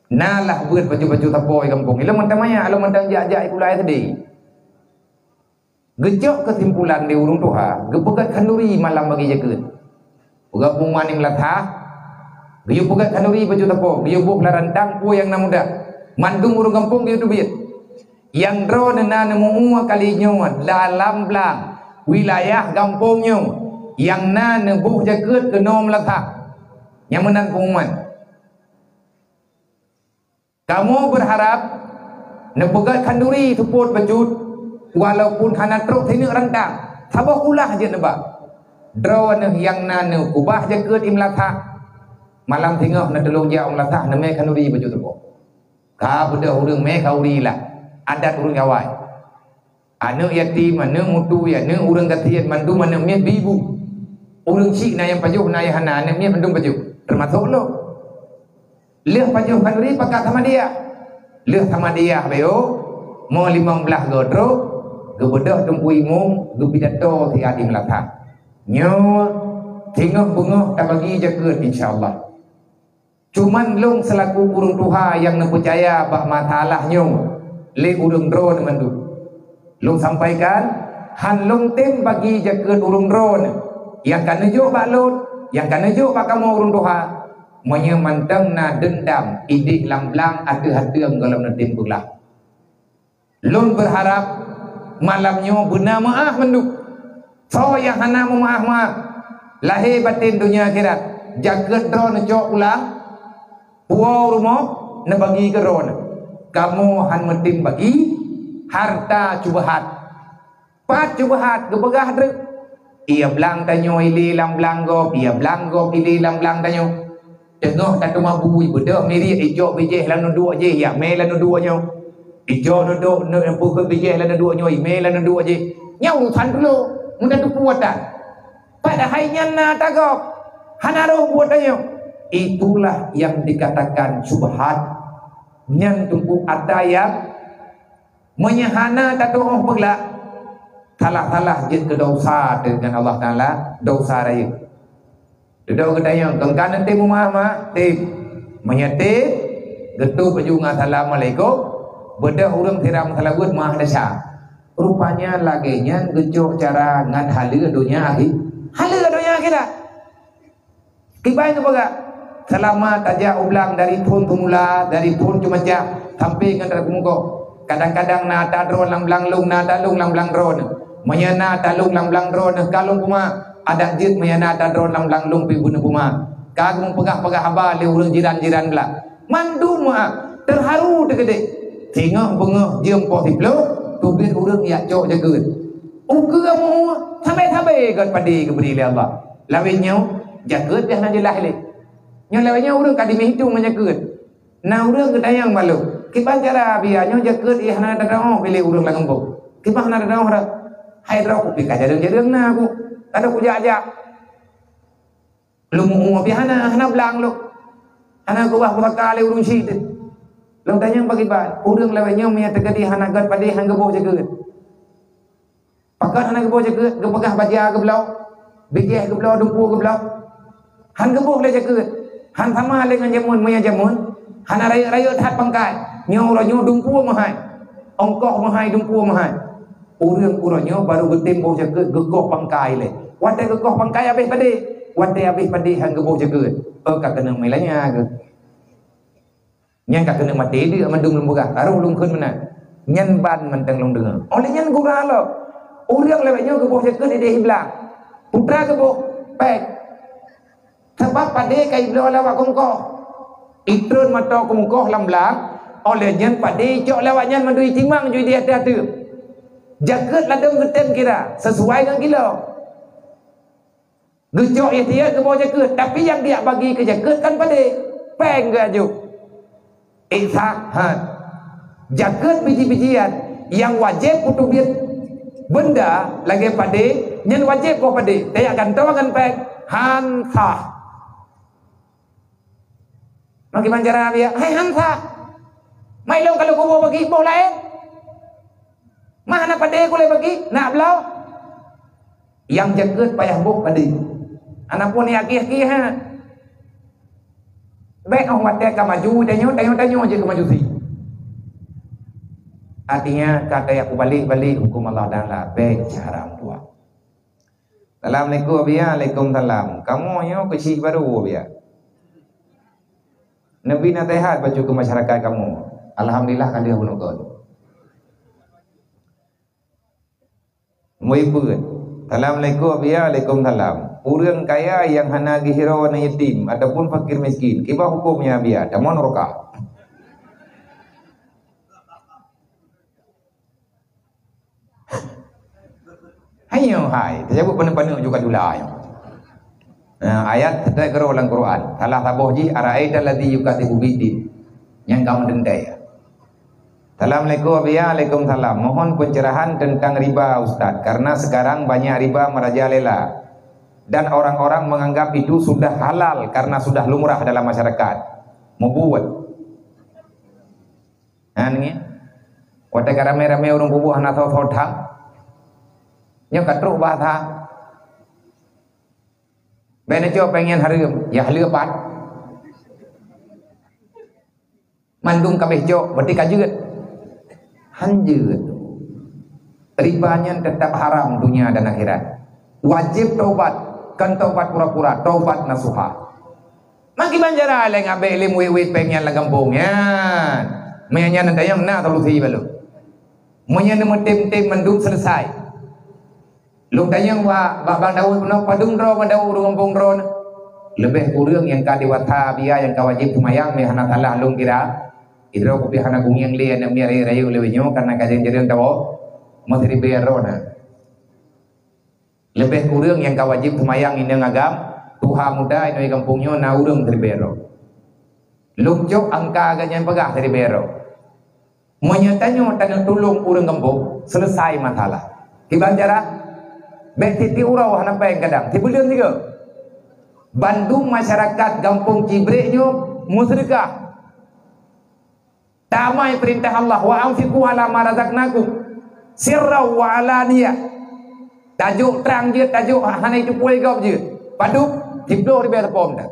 Na lah beuet bacut-bacut sapo di gampông. Ilôn mantong maya, lôn mantong jak-jak sikula S D. Geucok keusimpulan lé ureuëng tuha, geupeugét khanduri malam bagi jakeuet. Peugah pengumuman di meulasah, geuyue peugét khanduri bacut sapo, geuyue boh lam rantang peue nyang na muda. Mandum ureuëng gampông geuyue teubiet. Nyang droeneuh na neumeuue kali nyoe dalam blang wilayah gampông nyoe nyang na neuboh jakeuet keunoe meulasah. Nyang meunan pengumuman. Kamoe beurharap neupeugét khanduri seupôt bacut, walaupun hana trok sineuk rantang, saboh kulah jeuet neuba. Droeneuh nyang na neukubah jakeuet di meulasah, malam singoh neutulông jak u meulasah neumé khanduri bacut seupôt. Ka beudôh ureuëng mé khanduri lah, adat ureuëng awai. Aneuëk yatim, aneuëk meutuwi, aneuëk ureuëng gasien, mandum aneuëk miet bi bu. Ureuëng chik na nyang pajoh, na nyang hana, aneuëk miet mandum pajoh, teumasok lôn. Lheueh pajoh khanduri pakat samadiyah. Lheueh samadiyah bacut, mo limong blaih goe trok, geubeudôh Teungku Imum geupidato siat di meulasah. Nyoe singoh beungoh tabagi jakeuet insya Allah. Cuman lôn seulaku ureuëng tuha nyang neupeucaya bak masalah nyoe lé ureuëng droeneuh mandum. Lôn sampaikan, han lôn tem bagi jakeuet ureuëng droeneuh nyang ka neujok bak lôn, nyang ka neujok bak kamoe ureuëng tuha, meunyoe mantong na deundam idéh lam blang ateueh-ateueh gohlom neutem peuglah. Lôn beurharap malam nyoe beuna meuáh mandum. Soe nyang hana meumeuáh-meuáh, lahé batén donya akhirat, jakeuet droeneuh cok pulang, puwoe rumoh neubagi keu droeneuh. Kamoe han meutem bagi hareuta cubahat. Pat cubahat geupeugah treuk, ié blang tanyoe ilé lam blang gob, ié blang gob ilé lam blang tanyoe. Teungoh tateumabui beudôh miriek ijok bijéh lam neuduek jih, ya mé lam neuduek nyoe. Ijok neuduek, neupeugét bijéh lam neuduek nyoe, imé lam neuduek jih. Nyan urusan tulông, meunan teupeu atan. Padahai nyan na ata gob, hana roh buet tanyoe. Itulah yang dikatakan syubhat. Nyan teungku ata nyang Meunyoe hana tatu'oh peuglah, salah-salah jeuet keu desya teuh ngon Allah Taala, desya rayeuk. Dudoe geutanyong, "Keu ka neutem meu'ah, mak?" "Tem." Meunyoe tem, geutôp laju ngon assalamualaikum, beudôh ureuëng sira meuseulaweuet meu'ah desya. Rupanya lagée nyan geucok cara ngon haleue donya akhi-, haleue donya akhirat. Kiban geupeugah, seulama tajak u blang dari thon teumula, dari thon ceumeucah, sampoe ngon teumeugoe. Kadang-kadang na ata droe lam blang lông, na ata lông lam blang droeneuh. Meunyoe na ata lông lam blang droeneuh, ka lông peuma, adak jeuet meunyoe na ata droe lam blang lông pih bunoe peuma. Ka geumeupeugah-peugah haba lé ureuëng jiran-jiran blah. Mandum meu'ah, teuharu teukeudeh. Singoh beungoh jeuem poh siplôh, teubiet ureuëng jak cok jakeuet. Ukeue meu'ah, sabe-sabe göt padé geubri lé Allah. Lawét nyoe, Jakeuet pih hana jeulaih lé. Nyoe lawét nyoe ureuëng ka dimeuhitong ngon jakeuet. Na ureuëng geutanyong bak lôn, "Kiban cara Abiya nyoe jakeuet hana tadong piléh ureuëng lam gampông? Kiban hana tadong rot?" Hai droe kupi ka jareueng-jareueng na ku. Kada kujak-jak. Lôn meu-umu pih hana, hana blang lôn. Hana keubah pusaka lé ureuëng syiek teuh. Lôn tanyong pakriban, ureuëng lawét nyoe meunyo teukeudi hana gét padé han geuboh jakeuet. Pakon hana geuboh jakeuet, geupeugah baja geubloe, bijéh geubloe, dumpeue geubloe. Han geuboh lé jakeuet. Han sama lé ngon jameun, meunyo jameun hana rayeuk-rayeuk that pangkai. Nyoe uroe nyoe dumpeue meuhai. Ongkoh meuhai, dumpeue meuhai. Ureuëng uroe nyoe barô geutem boh jakeuet, geukoh pangkai lé. Watée geukoh pangkai habéh padé. Watée habéh padé han geuboh jakeuet. Oh, ka keuneuk meulanya geuh. Nyan ka keuneuk maté deuk mandum lôn peugah, ka rôh lôn kheun meunan. Nyan ban mantong lôn deungoe. Óh lheueh nyan gura lom. Ureuëng lawét nyoe geuboh jakeuet idéh iblang. Peue teuma geuboh? Péng. Sabab padé ka ibloe lé awak kongkoh. Itrôn mantong kongkoh lam blang, óh lheueh nyan padé icok lé awak nyan mandum itimang ju idéh ateueh-ateueh. Jakeuet ladôm geutem kira, sisuai ngon kilo. Geucok ié tiet geuboh jakeuet, tapi nyang geujak bagi keu jakeuet kan padé, péng geuh aju. Ék sah, han. Jakeuet biji-bijian nyang wajéb putôh biet beunda lagée padé, nyan wajéb boh padé, tajak gantoe ngon péng, han sah. Meukiban cara Abiya, hai han sah. Mai lôn ka lôn kuboh bagi boh laén. Mah na padé kulét bagi, na bloe. Nyang jakeuet payah boh padé. Aneuëk phon nyang kieh-kieh ha. Bék óh watée ka maju tanyoe, tanyoe, tanyoe jeuet keu maju sie. Artinya, ka tajak kubalik-balik huköm Allah Taala, bék cara meutuah. Assalamualaikum, Abiya. Waalaikumsalam. Kamoe nyoe keuchik barô, Abiya. Neubi naseuhat bacut keu masyarakat kamoe. Alhamdulillah, ka lheueh bunoe kon. Muipeue. Assalamualaikum, Abiya. Waalaikumsalam. Ureuëng kaya nyang hana geuhiro aneuëk yatim ataupun fakir miskin, kiban hukömnya, Abiya? Tamong neuraka. Hai nyoe hai, teucabut paneuk-paneuk ju ka jula nyoe. Nah, ayat teuka keudroe lam Quran. Salah saboh jih, "Ara'aital ladzi yukadzibu biddin." Nyang ka meuteuntée. Assalamualaikum, Abiya. Waalaikumsalam. Mohon pencerahan tentang riba, Ustaz. Karena sekarang banyak riba merajalela. Dan orang-orang menganggap itu sudah halal karena sudah lumrah dalam masyarakat. Meubuet. Nah, ni. Watée ka ramé-ramé ureuëng peubuet hana soe-soe that. Nyoe ka trok bahasa. Bék neucok péng nyan hareuem, ya haleuem pat. Mandum ka béh cok, berarti ka jeuet. Han jeuet. Riba nyan tetap haram dunia dan akhirat. Wajéb taubat, kon taubat pura-pura, taubat nasuha. Meukiban cara lé ngabék lé muwét-wét péng nyan lam gampông nyan. Meunyan nyan tanyong na solusi bak lôn. Meunyan neumeutem-tem mandum selesai. Lôn tanyong bak, bak Bang Daud bunoe, padum droe Bang Daud ureuëng gampông droe na. Leubeh kureueng nyang ka dewasa Abiya nyang ka wajéb seumayang, meuhana salah lôn kira. Idroe kupi hana kungieng lé aneuëk miet rayeuk-rayeuk lé nyoe karena ka jeueng-jeueng tawoe. Meuseuribée droe na. Leubeh kureueng nyang ka wajéb seumayang inong agam, tuha muda inong gampông nyoe na ureuëng siribée droe. Lôn cok angka geuh nyan peugah siribée droe. Meunyoe tanyoe taneuk tulông ureuëng gampông, selesai masalah. Kiban cara? Bék tieb-tieb uroe hana péng kadang, sibuleuen sigoe. Bandum masyarakat gampông Cibrék nyoe meuseudeukah. Tamai peurintah Allah, "Wa anfiqu ala ma razaqnakum sirran wa alaniyah." Tajok trang jeuet, tajok hana jiteupeue gob jeuet. Padub, siplôh ribée teupom dah.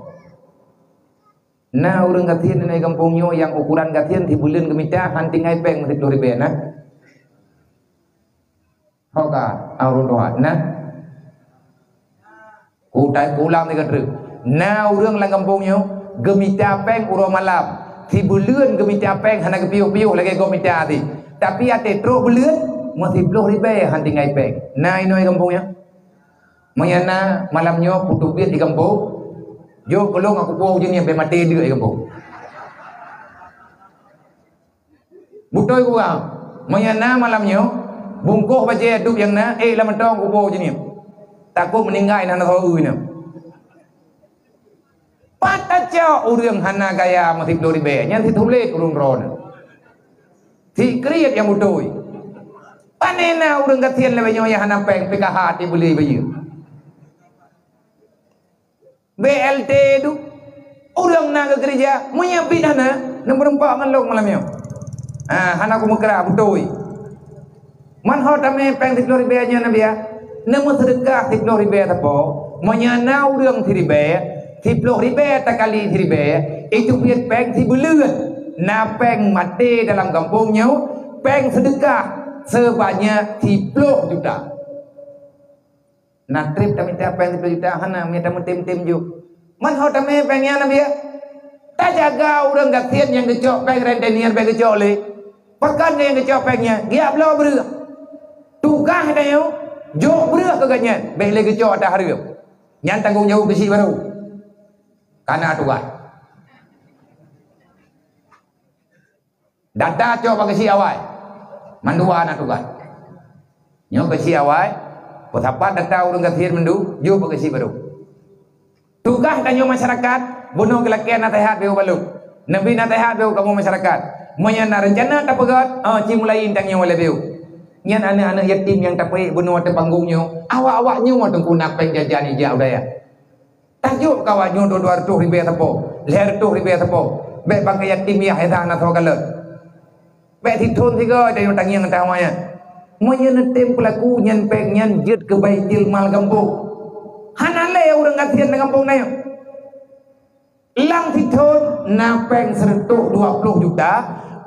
Na ureuëng gasien di gampông nyoe nyang ukuran gasien sibuleuen geumita han tinggai péng siplôh ribée na? Ho ka, ureuëng tuha, na? Kutai kulang tiga treuk. Na ureuëng lam gampông nyoe geumita péng uroe malam. Sibuleuen geumita péng hana geupiôh-piôh lagée gob mita tadi. Tapi até trok buleuen, meusiplôh ribée han tinggai péng. Na inong gampông nyoe? Meunyo na malam nyoe putôh biet di gampông, jok keu lôn aku po ujeuen nyan bék maté deuk di gampông. Beutôi kurang. Meunyo na malam nyoe, bungkôh bajée dub nyang na, ék lam mantong kubo jih nyoe. Takot meuninggai na, na soe nyoe. Cok ureuëng hana gaya meusiploh ribée, nyan situlék ureuëng droeneuh. Sikriet nyang beutôi. Pane na ureuëng gasien lagée nyoe nyang hana péng, P K H tieb beuli bayeue. B L T tu, ureuëng na geukeureuja, meunyoe pih hana, neumeureumpok ngon lôn malam nyoe. Ah, hana kumeukra beutôi. Man ho tamé péng siploh ribée nyan, Nabi, ya? Neumeuseudeukah siploh ribée sapo? Meunyoe na ureuëng siribée, siploh ribée takali siribée, itu pih péng sibuleuen. Na péng maté dalam gampông nyoe, péng seudeukah seubanyak siploh juta. Na treb tamita péng siploh juta, hana, mita meutem-tem ju. Man ho tamé péng nyan, Nabi, ya? Tajaga ureuëng gasien nyang geucok péng rentenir bék geucok lé. Pakon nyang geucok péng nyan? Geujak bloe breueh. Tugaih tanyoe, jok breueh keu gobnyan, bék lé geucok ata hareuem. Nyan tanggong jaweueb keuchik barô. Kana tugaih. Data cok bak keuchik awai. Mandua na tugaih. Nyoe keuchik awai, peusapat data ureuëng gasien mandum, jok bak keuchik barô. Tugaih tanyoe masyarakat, bunoe geulakée naseuhat beu balok. Neubi naseuhat beu kamoe masyarakat. Meunyoe na reuncana tapeugét, oh, ci mulai tanyoe lé beu. Nyan aneuëk-aneuëk yatim nyang tapeuék bunoe ateueh panggong nyoe, awak-awak nyoe teungku na péng jajan ijak u dayah. Tajok keu awak nyoe dua-dua reutôh ribée sapo, lhée reutôh ribée sapo. Bék bangkai yatim yah esa na soe galak. Bék sithon sigoe tanyoe tangieng teuh awaknyan. Meunyoe neutem peulaku nyan péng nyan jeuet keu baitul mal gampông. Hana lé ureuëng gasien lam gampông na nyoe. Lam sithon na péng seureutôh dua ploh juta,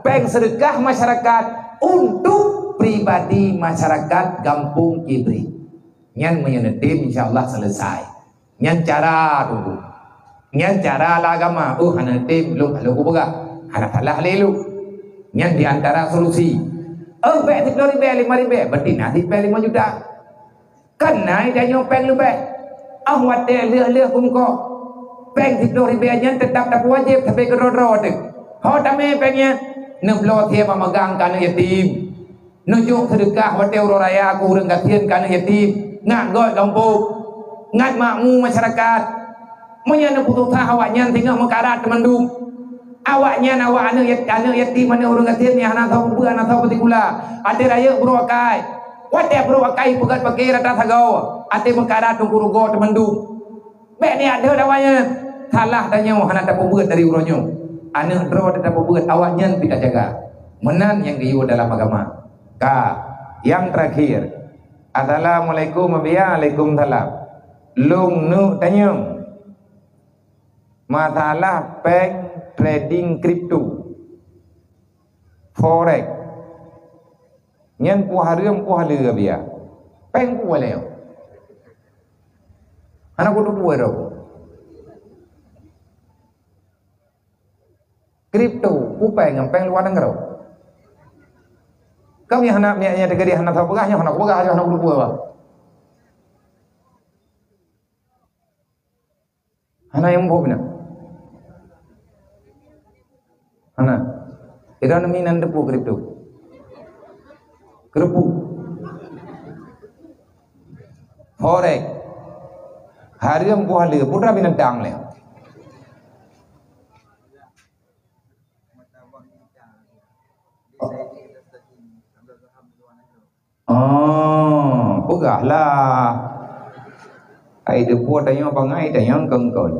péng seudeukah masyarakat untuk pribadi masyarakat gampông Cibri. Nyan meunyoe neutem, insya Allah selesai. Nyan cara tu. Nyan cara lam agama. Oh, hana tem, lôn, lôn kupeugah. Hana salah lé lôn. Nyan di antara solusi. Oh, bék siploh ribée, lima ribée, berarti na sipéng lima juta. Kan na tanyoe péng leubeh. Oh, watée lheueh-lheueh kumko. Péng siploh ribée nyan teutap tapeuwajéb sabe keudroe-droe teuh. Ho tamé péng nyan, neubloe sie meumeugang keu aneuëk yatim. Neujok seudeukah watée uroe raya keu ureuëng gasien keu aneuëk yatim, ngat gét gampông, ngat makmu masyarakat. Meunyoe neupeususah awaknyan singoh meukarat teumandum. Awaknyan awak aneuëk yat-, aneuëk yatim, aneuëk ureuëng gasien nyang hana soe peubeuet, hana soe peutikula. Até rayeuk brôk akai. Watée brôk akai peugét paké rata sagoe, até meukarat teungku rugoe teumandum. Bék niat deuh awaknyan. Salah tanyoe hana tapeubeuet dari uroe nyoe. Aneuëk droe tapeubuet, awaknyan pih tajaga. Meunan nyang geuyue dalam agama. Ka, nyang terakhir. Assalamualaikum, Abiya. Waalaikumsalam. Lôn neuk tanyong. Masalah péng trading kripto. Forex. Nyan peue hareuem, peue haleue, Abiya. Péng peue lé nyoe. Hana kuteupeu droe. Kripto, peue péng ngon péng luwa nanggroe. Kamoe hana, miak nyan teugadih hana sapeue peugah, nyoe hana kupeugah, nyoe hana kuteupeu bah. Hana nyang muphom na? Hana. Ira nami nan teupeu kripto. Kripto. Forex. Hareuem peue haleue, putra binatang lé. Oh, peugahlah. Ai deupue tanyoe bangai tanyoe kongkon.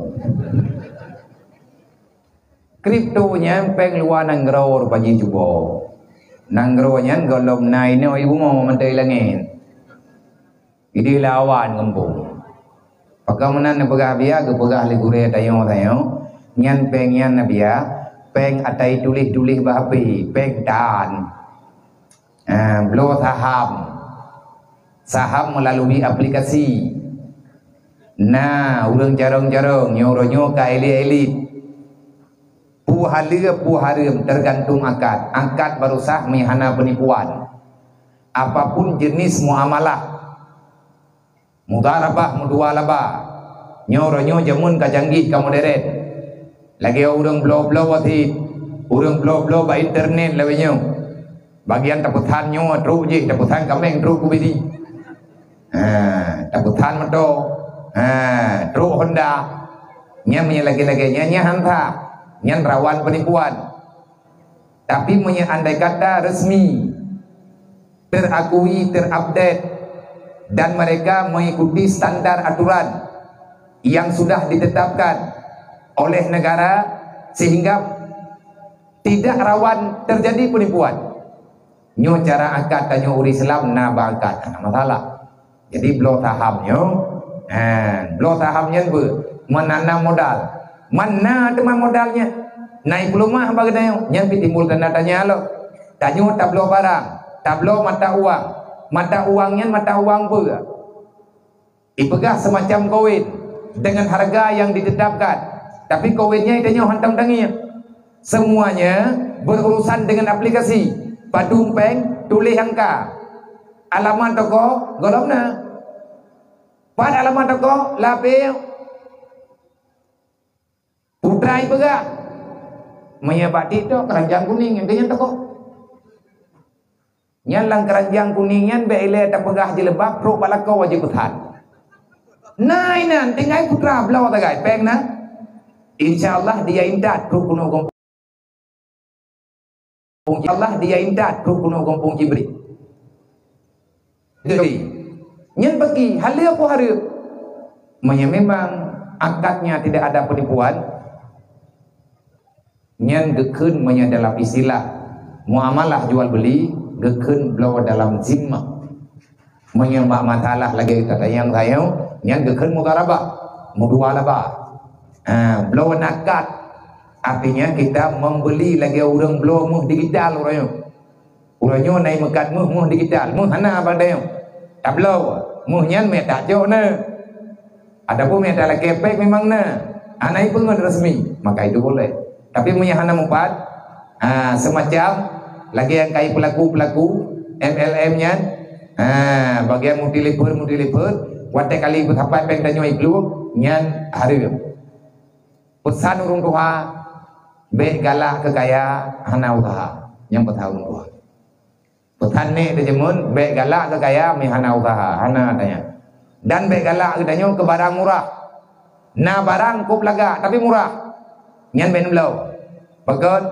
Kripto nyan péng luwa nanggroe rupa jih cuba. Nanggroe nyan gohlom na inoe i bumoe mantong i langét. Idéh lawan gampông. Pakon meunan neupeugah biya, geupeugah lé gurée tanyoe-tanyoe, nyan péng nyan na biya, péng atai tuléh-tuléh bak H P, péng tan. Ah, bloe saham. Saham meulalu aplikasi. Na ureuëng carông-carông, nyoe uroe nyoe ka elit-elit. Peue haleue, peue hareuem, teugantung akad. Akad baru sah meunyoe hana peunipuan. Apapun jenis muamalah, mudharabah, mudhalabah. Nyoe uroe nyoe jameun ka canggih, ka moderen. Lagée ureuëng bloe-bloe wasiet, ureuëng bloe-bloe bak internet lawét nyoe. Bagian tapeusan nyoe trok jih, tapeusan kaméng trok keu bini. Ha, tapeusan moto. Ha, trok Honda. Nyan meunyoe lagée-lagée nyan, nyan han sah. Nyan rawan penipuan. Tapi meunyoe andai kata resmi, terakui, terupdate, dan mereka mengikuti standar aturan yang sudah ditetapkan oleh negara, sehingga tidak rawan terjadi penipuan. Nyoe cara akad tanyoe ureuëng Islam na bak akad, hana masalah. Jadi bloe saham nyoe, ha, bloe saham nyan beu menanam modal. Mana teuma modal nyan? Na ipeuleumah bak geutanyoe, nyan pih timbul tanda tanya lom. Tanyoe tabloe barang, tabloe mata uang. Mata uang nyan mata uang beu. Ipeugah semacam koin dengan harga yang ditetapkan. Tapi koin nyan tanyoe hantom tangieng. Semuanya berurusan dengan aplikasi. Padum péng, tuléh angka. Alamat toko, gohlom na. Pat alamat toko, lapeh. Putra ipeugah. Meunyoe bak TikTok, keranjang kuning, nyang keu nyan toko. Nyan lam keranjang kuning nyan bék ilée tapeugah jilbab trok bak lakoe wajéb peusan. Na inan tinggai putra bloe sagai péng na. Insya Allah dia intat trok keunoe gampông. Insya Allah dia intat trok keunoe gampông Jibril. Jadi, nyan bagi haleue peue hareuem. Meunyoe memang akadnya tidak ada penipuan, nyan geukheun meunyoe dalam istilah muamalah jual beli, geukheun bloe dalam zimmah. Meunyoe bak masalah lagée tatanyong-tanyong, nyan geukheun mudharabah, mudhalabah. Ha, bloe nakad, artinya kita membeli lagée ureuëng bloe méuh digital uroe nyoe. Uroe nyoe na imeukat méuh, méuh digital, méuh hana bak tanyoe. Tabloe, méuh nyan mita cok na. Ataupun mita lakée péng memang na. Hana ipeungon resmi, maka itu boleh. Tapi meunyoe hana mupat, ha, semacam lagée nyang kai pelaku-pelaku M L M nyan, ha, bagian multi level, multi level, watée kali peusapat péng tanyoe iplueng, nyan hareuem. Peusan ureuëng tuha, bék galak keu kaya hana useuha. Nyang peusan ureuëng tuha. Peusan nek teujeumon, bék galak keu kaya mi hana useuha, hana tanya. Dan bék galak geutanyoe keu barang murah. Na barang kôb lagak tapi murah. Nyan bék neubloe. Pakon?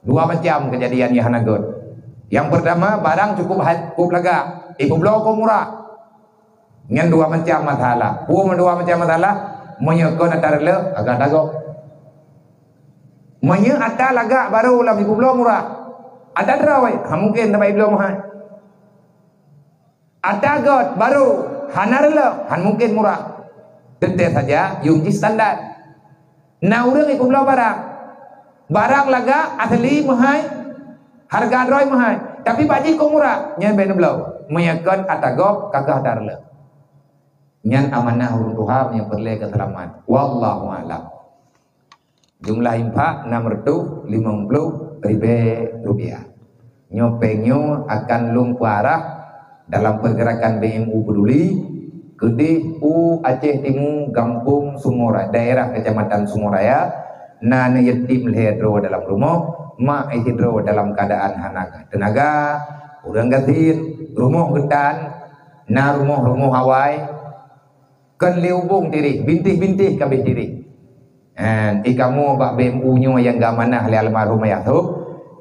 Dua macam keujadian nyang hana gét. Nyang peurtama, barang cukup hai, kôb lagak, ipeubloe kôb murah. Nyan dua macam masalah. Peue dua macam masalah? Meunyoe kon ata reuleuh, agak tagok. Meunyoe ata lagak barô lam ipeubloe murah, ata droe, ha mungken teuma ibloe meuhai. Ata gét barô hana reuleuh, han mungken murah. Teuntée saja yum jih standar. Na ureuëng ipeubloe barang. Barang lagak asli meuhai, hareuga droe meuhai. Tapi bak jih kôb murah, nyan bék neubloe. Meunyoe kon ata gét, ka keuh ata reuleuh. Nyan amanah ureuëng tuha nyang peureulée keu seulamat. Wallahu a'lam. Jumlah infak enam ratus lima puluh ribu rupiah. Nyoe péng nyoe akan lôn peuarah dalam pergerakan B M U Peduli keudeh u Aceh Timu, Gampông Sunguraya, daerah Kecamatan Sunguraya, na aneuk yatim lhée droe dalam rumoh, mak sidroe dalam keuadaan hana teunaga, ureuëng gasien, rumoh geutan, na rumoh-rumoh awai, kon lé ubông tireh, bintéh-bintéh ka abéh tireh. Eh, i kamoe bak B M U nyoe nyang geuamanah lé almarhum Ayah Sop,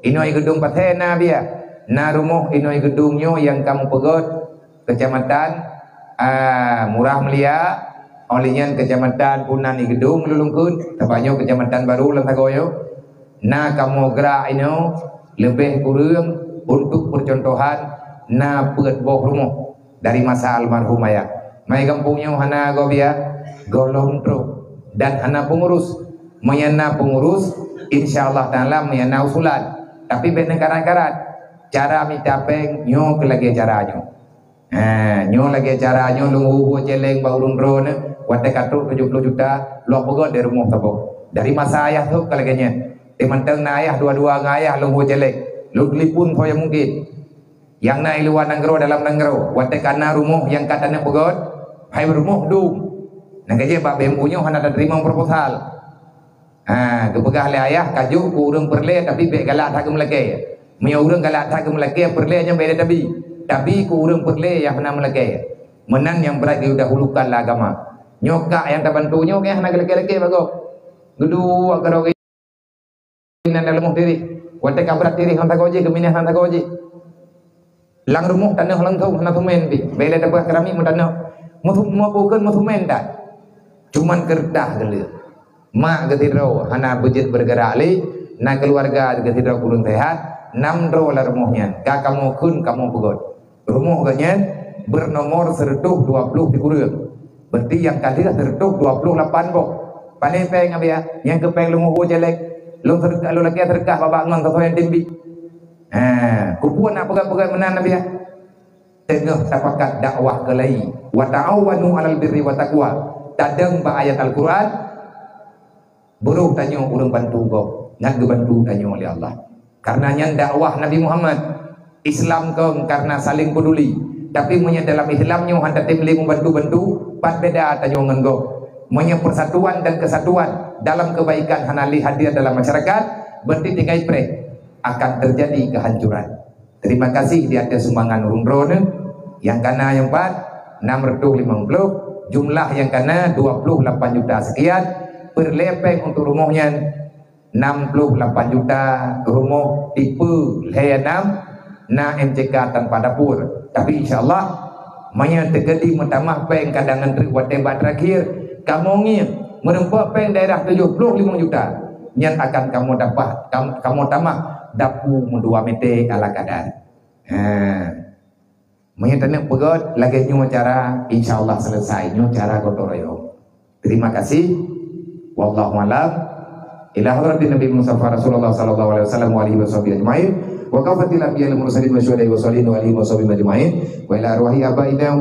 inoe Geudong Pasé na biya. Na rumoh inoe Geudong nyoe nyang ka meupeugét Kecamatan, ah, Murah Mulia, óh lheueh nyan Kecamatan Punan i Geudong lôn kheun, sabab nyoe kecamatan barô lam sagoe nyoe. Na kamoe grak inoe leubeh kureueng untuk percontohan na peuet boh rumoh dari masa almarhum Ayah. Mai gampông nyoe hana gob ya, gohlom trok dan hana pengurus. Meunyoe na pengurus, insya Allah Taala meunyoe na usulan. Tapi bék neukarat-karat. Cara mita péng nyoe keu lagée cara nyoe. Ha, nyoe lagée cara nyoe lôn hu-hu céléng bak ureuëng droeneuh, watée ka trok tujoh ploh juta, lôn peugét di rumoh saboh. Dari masa Ayah Sop ka lagée nyan. Di mantong na ayah dua-dua ngon ayah lôn hu céléng. Lôn telepon soe nyang mungken. Nyang na i luwa nanggroe dalam nanggroe, watée ka na rumoh nyang ka taneuk peugét, hai rumoh dum. Nyang ka jeuet bak B M U nyoe hana tateurimong proposal. Ha, geupeugah lé ayah ka jok keu ureuëng peureulée, tapi bék galak that geumeulakée. Meunyoe ureuëng galak that geumeulakée peureulée nyan bék lé tabi. Tabi keu ureuëng peureulée nyang hana meulakée. Meunan nyang brat geudahulukan lé agama. Nyoe kak nyang tabantu nyoe kayah hana geulakée-lakée bak gob. Geuduek keudroe nan dak leumah tirih. Watée ka brat tirih hana sagoe jih, geuminah hana sagoe jih. Lam rumoh tanoh langsong hana sumen pih. Bèk lé tapeugah keramik meutanah. Meusu-, meubukeuen meusumen that. Cuman keureutah geuleuek. Mak geusidroe hana beujeuet beugerak lé, na keuluwarga geusidroe kureueng seuhat, nam droe lam rumoh nyan. Ka kamoe kheun kamoe peugöt. Rumoh geuh nyan beunomor seureutôh dua ploh sikureueng. Berarti nyang ka lheueh seureutôh dua ploh lapan boh. Pané péng, Abiya? Nyang keu péng lôn uhu célék. Lôn seudeukah, lôn lakée seudeukah babah ngon sasoe nyang timbi. Ha, keupeue na peugah-peugah meunan, Abiya? Teungoh tapakat dakwah keulai. "Wa ta'awanu 'alal birri wa taqwa." Tadong bak ayat Al-Quran, Beurôh tanyoe ureuëng bantu gob, nyan geubantu tanyoe lé Allah. Karena nyan dakwah Nabi Muhammad. Islam kon karena saling peduli. Tapi meunyoe dalam Islam nyoe hana tem lé meubantu-bantu, pat beda tanyoe ngon gob. Meunyoe persatuan dan kesatuan dalam kebaikan hana lé hadir dalam masyarakat, berarti tinggai preh akan terjadi kehancuran. Terima kasih di atas sumbangan ureuëng droeneuh nyang kana nyang pat enam ratus lima puluh, jumlah nyang kana dua puluh lapan juta sekian, peureulée péng untuk rumoh nyan enam puluh lapan juta, rumoh tipe lhée enam, na M C K tanpa dapur. Tapi insya Allah, meunyoe teukeudi meutamah péng kadangan treuk watée bak terakhir, kamoe ngieng meureumpok péng daerah tujoh ploh limong juta, nyan akan kamoe dapat, kam-, kamoe tamah dapu meudua meté ala kadar. Ha. Meunyoe taneuk peugöt lagée nyoe cara, insya Allah selesai. Nyoe cara gotong royong. Terima kasih. Wallahu a'lam. Ila hadratin Nabi Mustafa Rasulullah sallallahu alaihi wasallam wa alihi washabihi ajmain. Wa kafatil anbiya wal mursalin wa syuhada wa salihin wa alihi washabihi ajmain. Wa ila arwahi abaina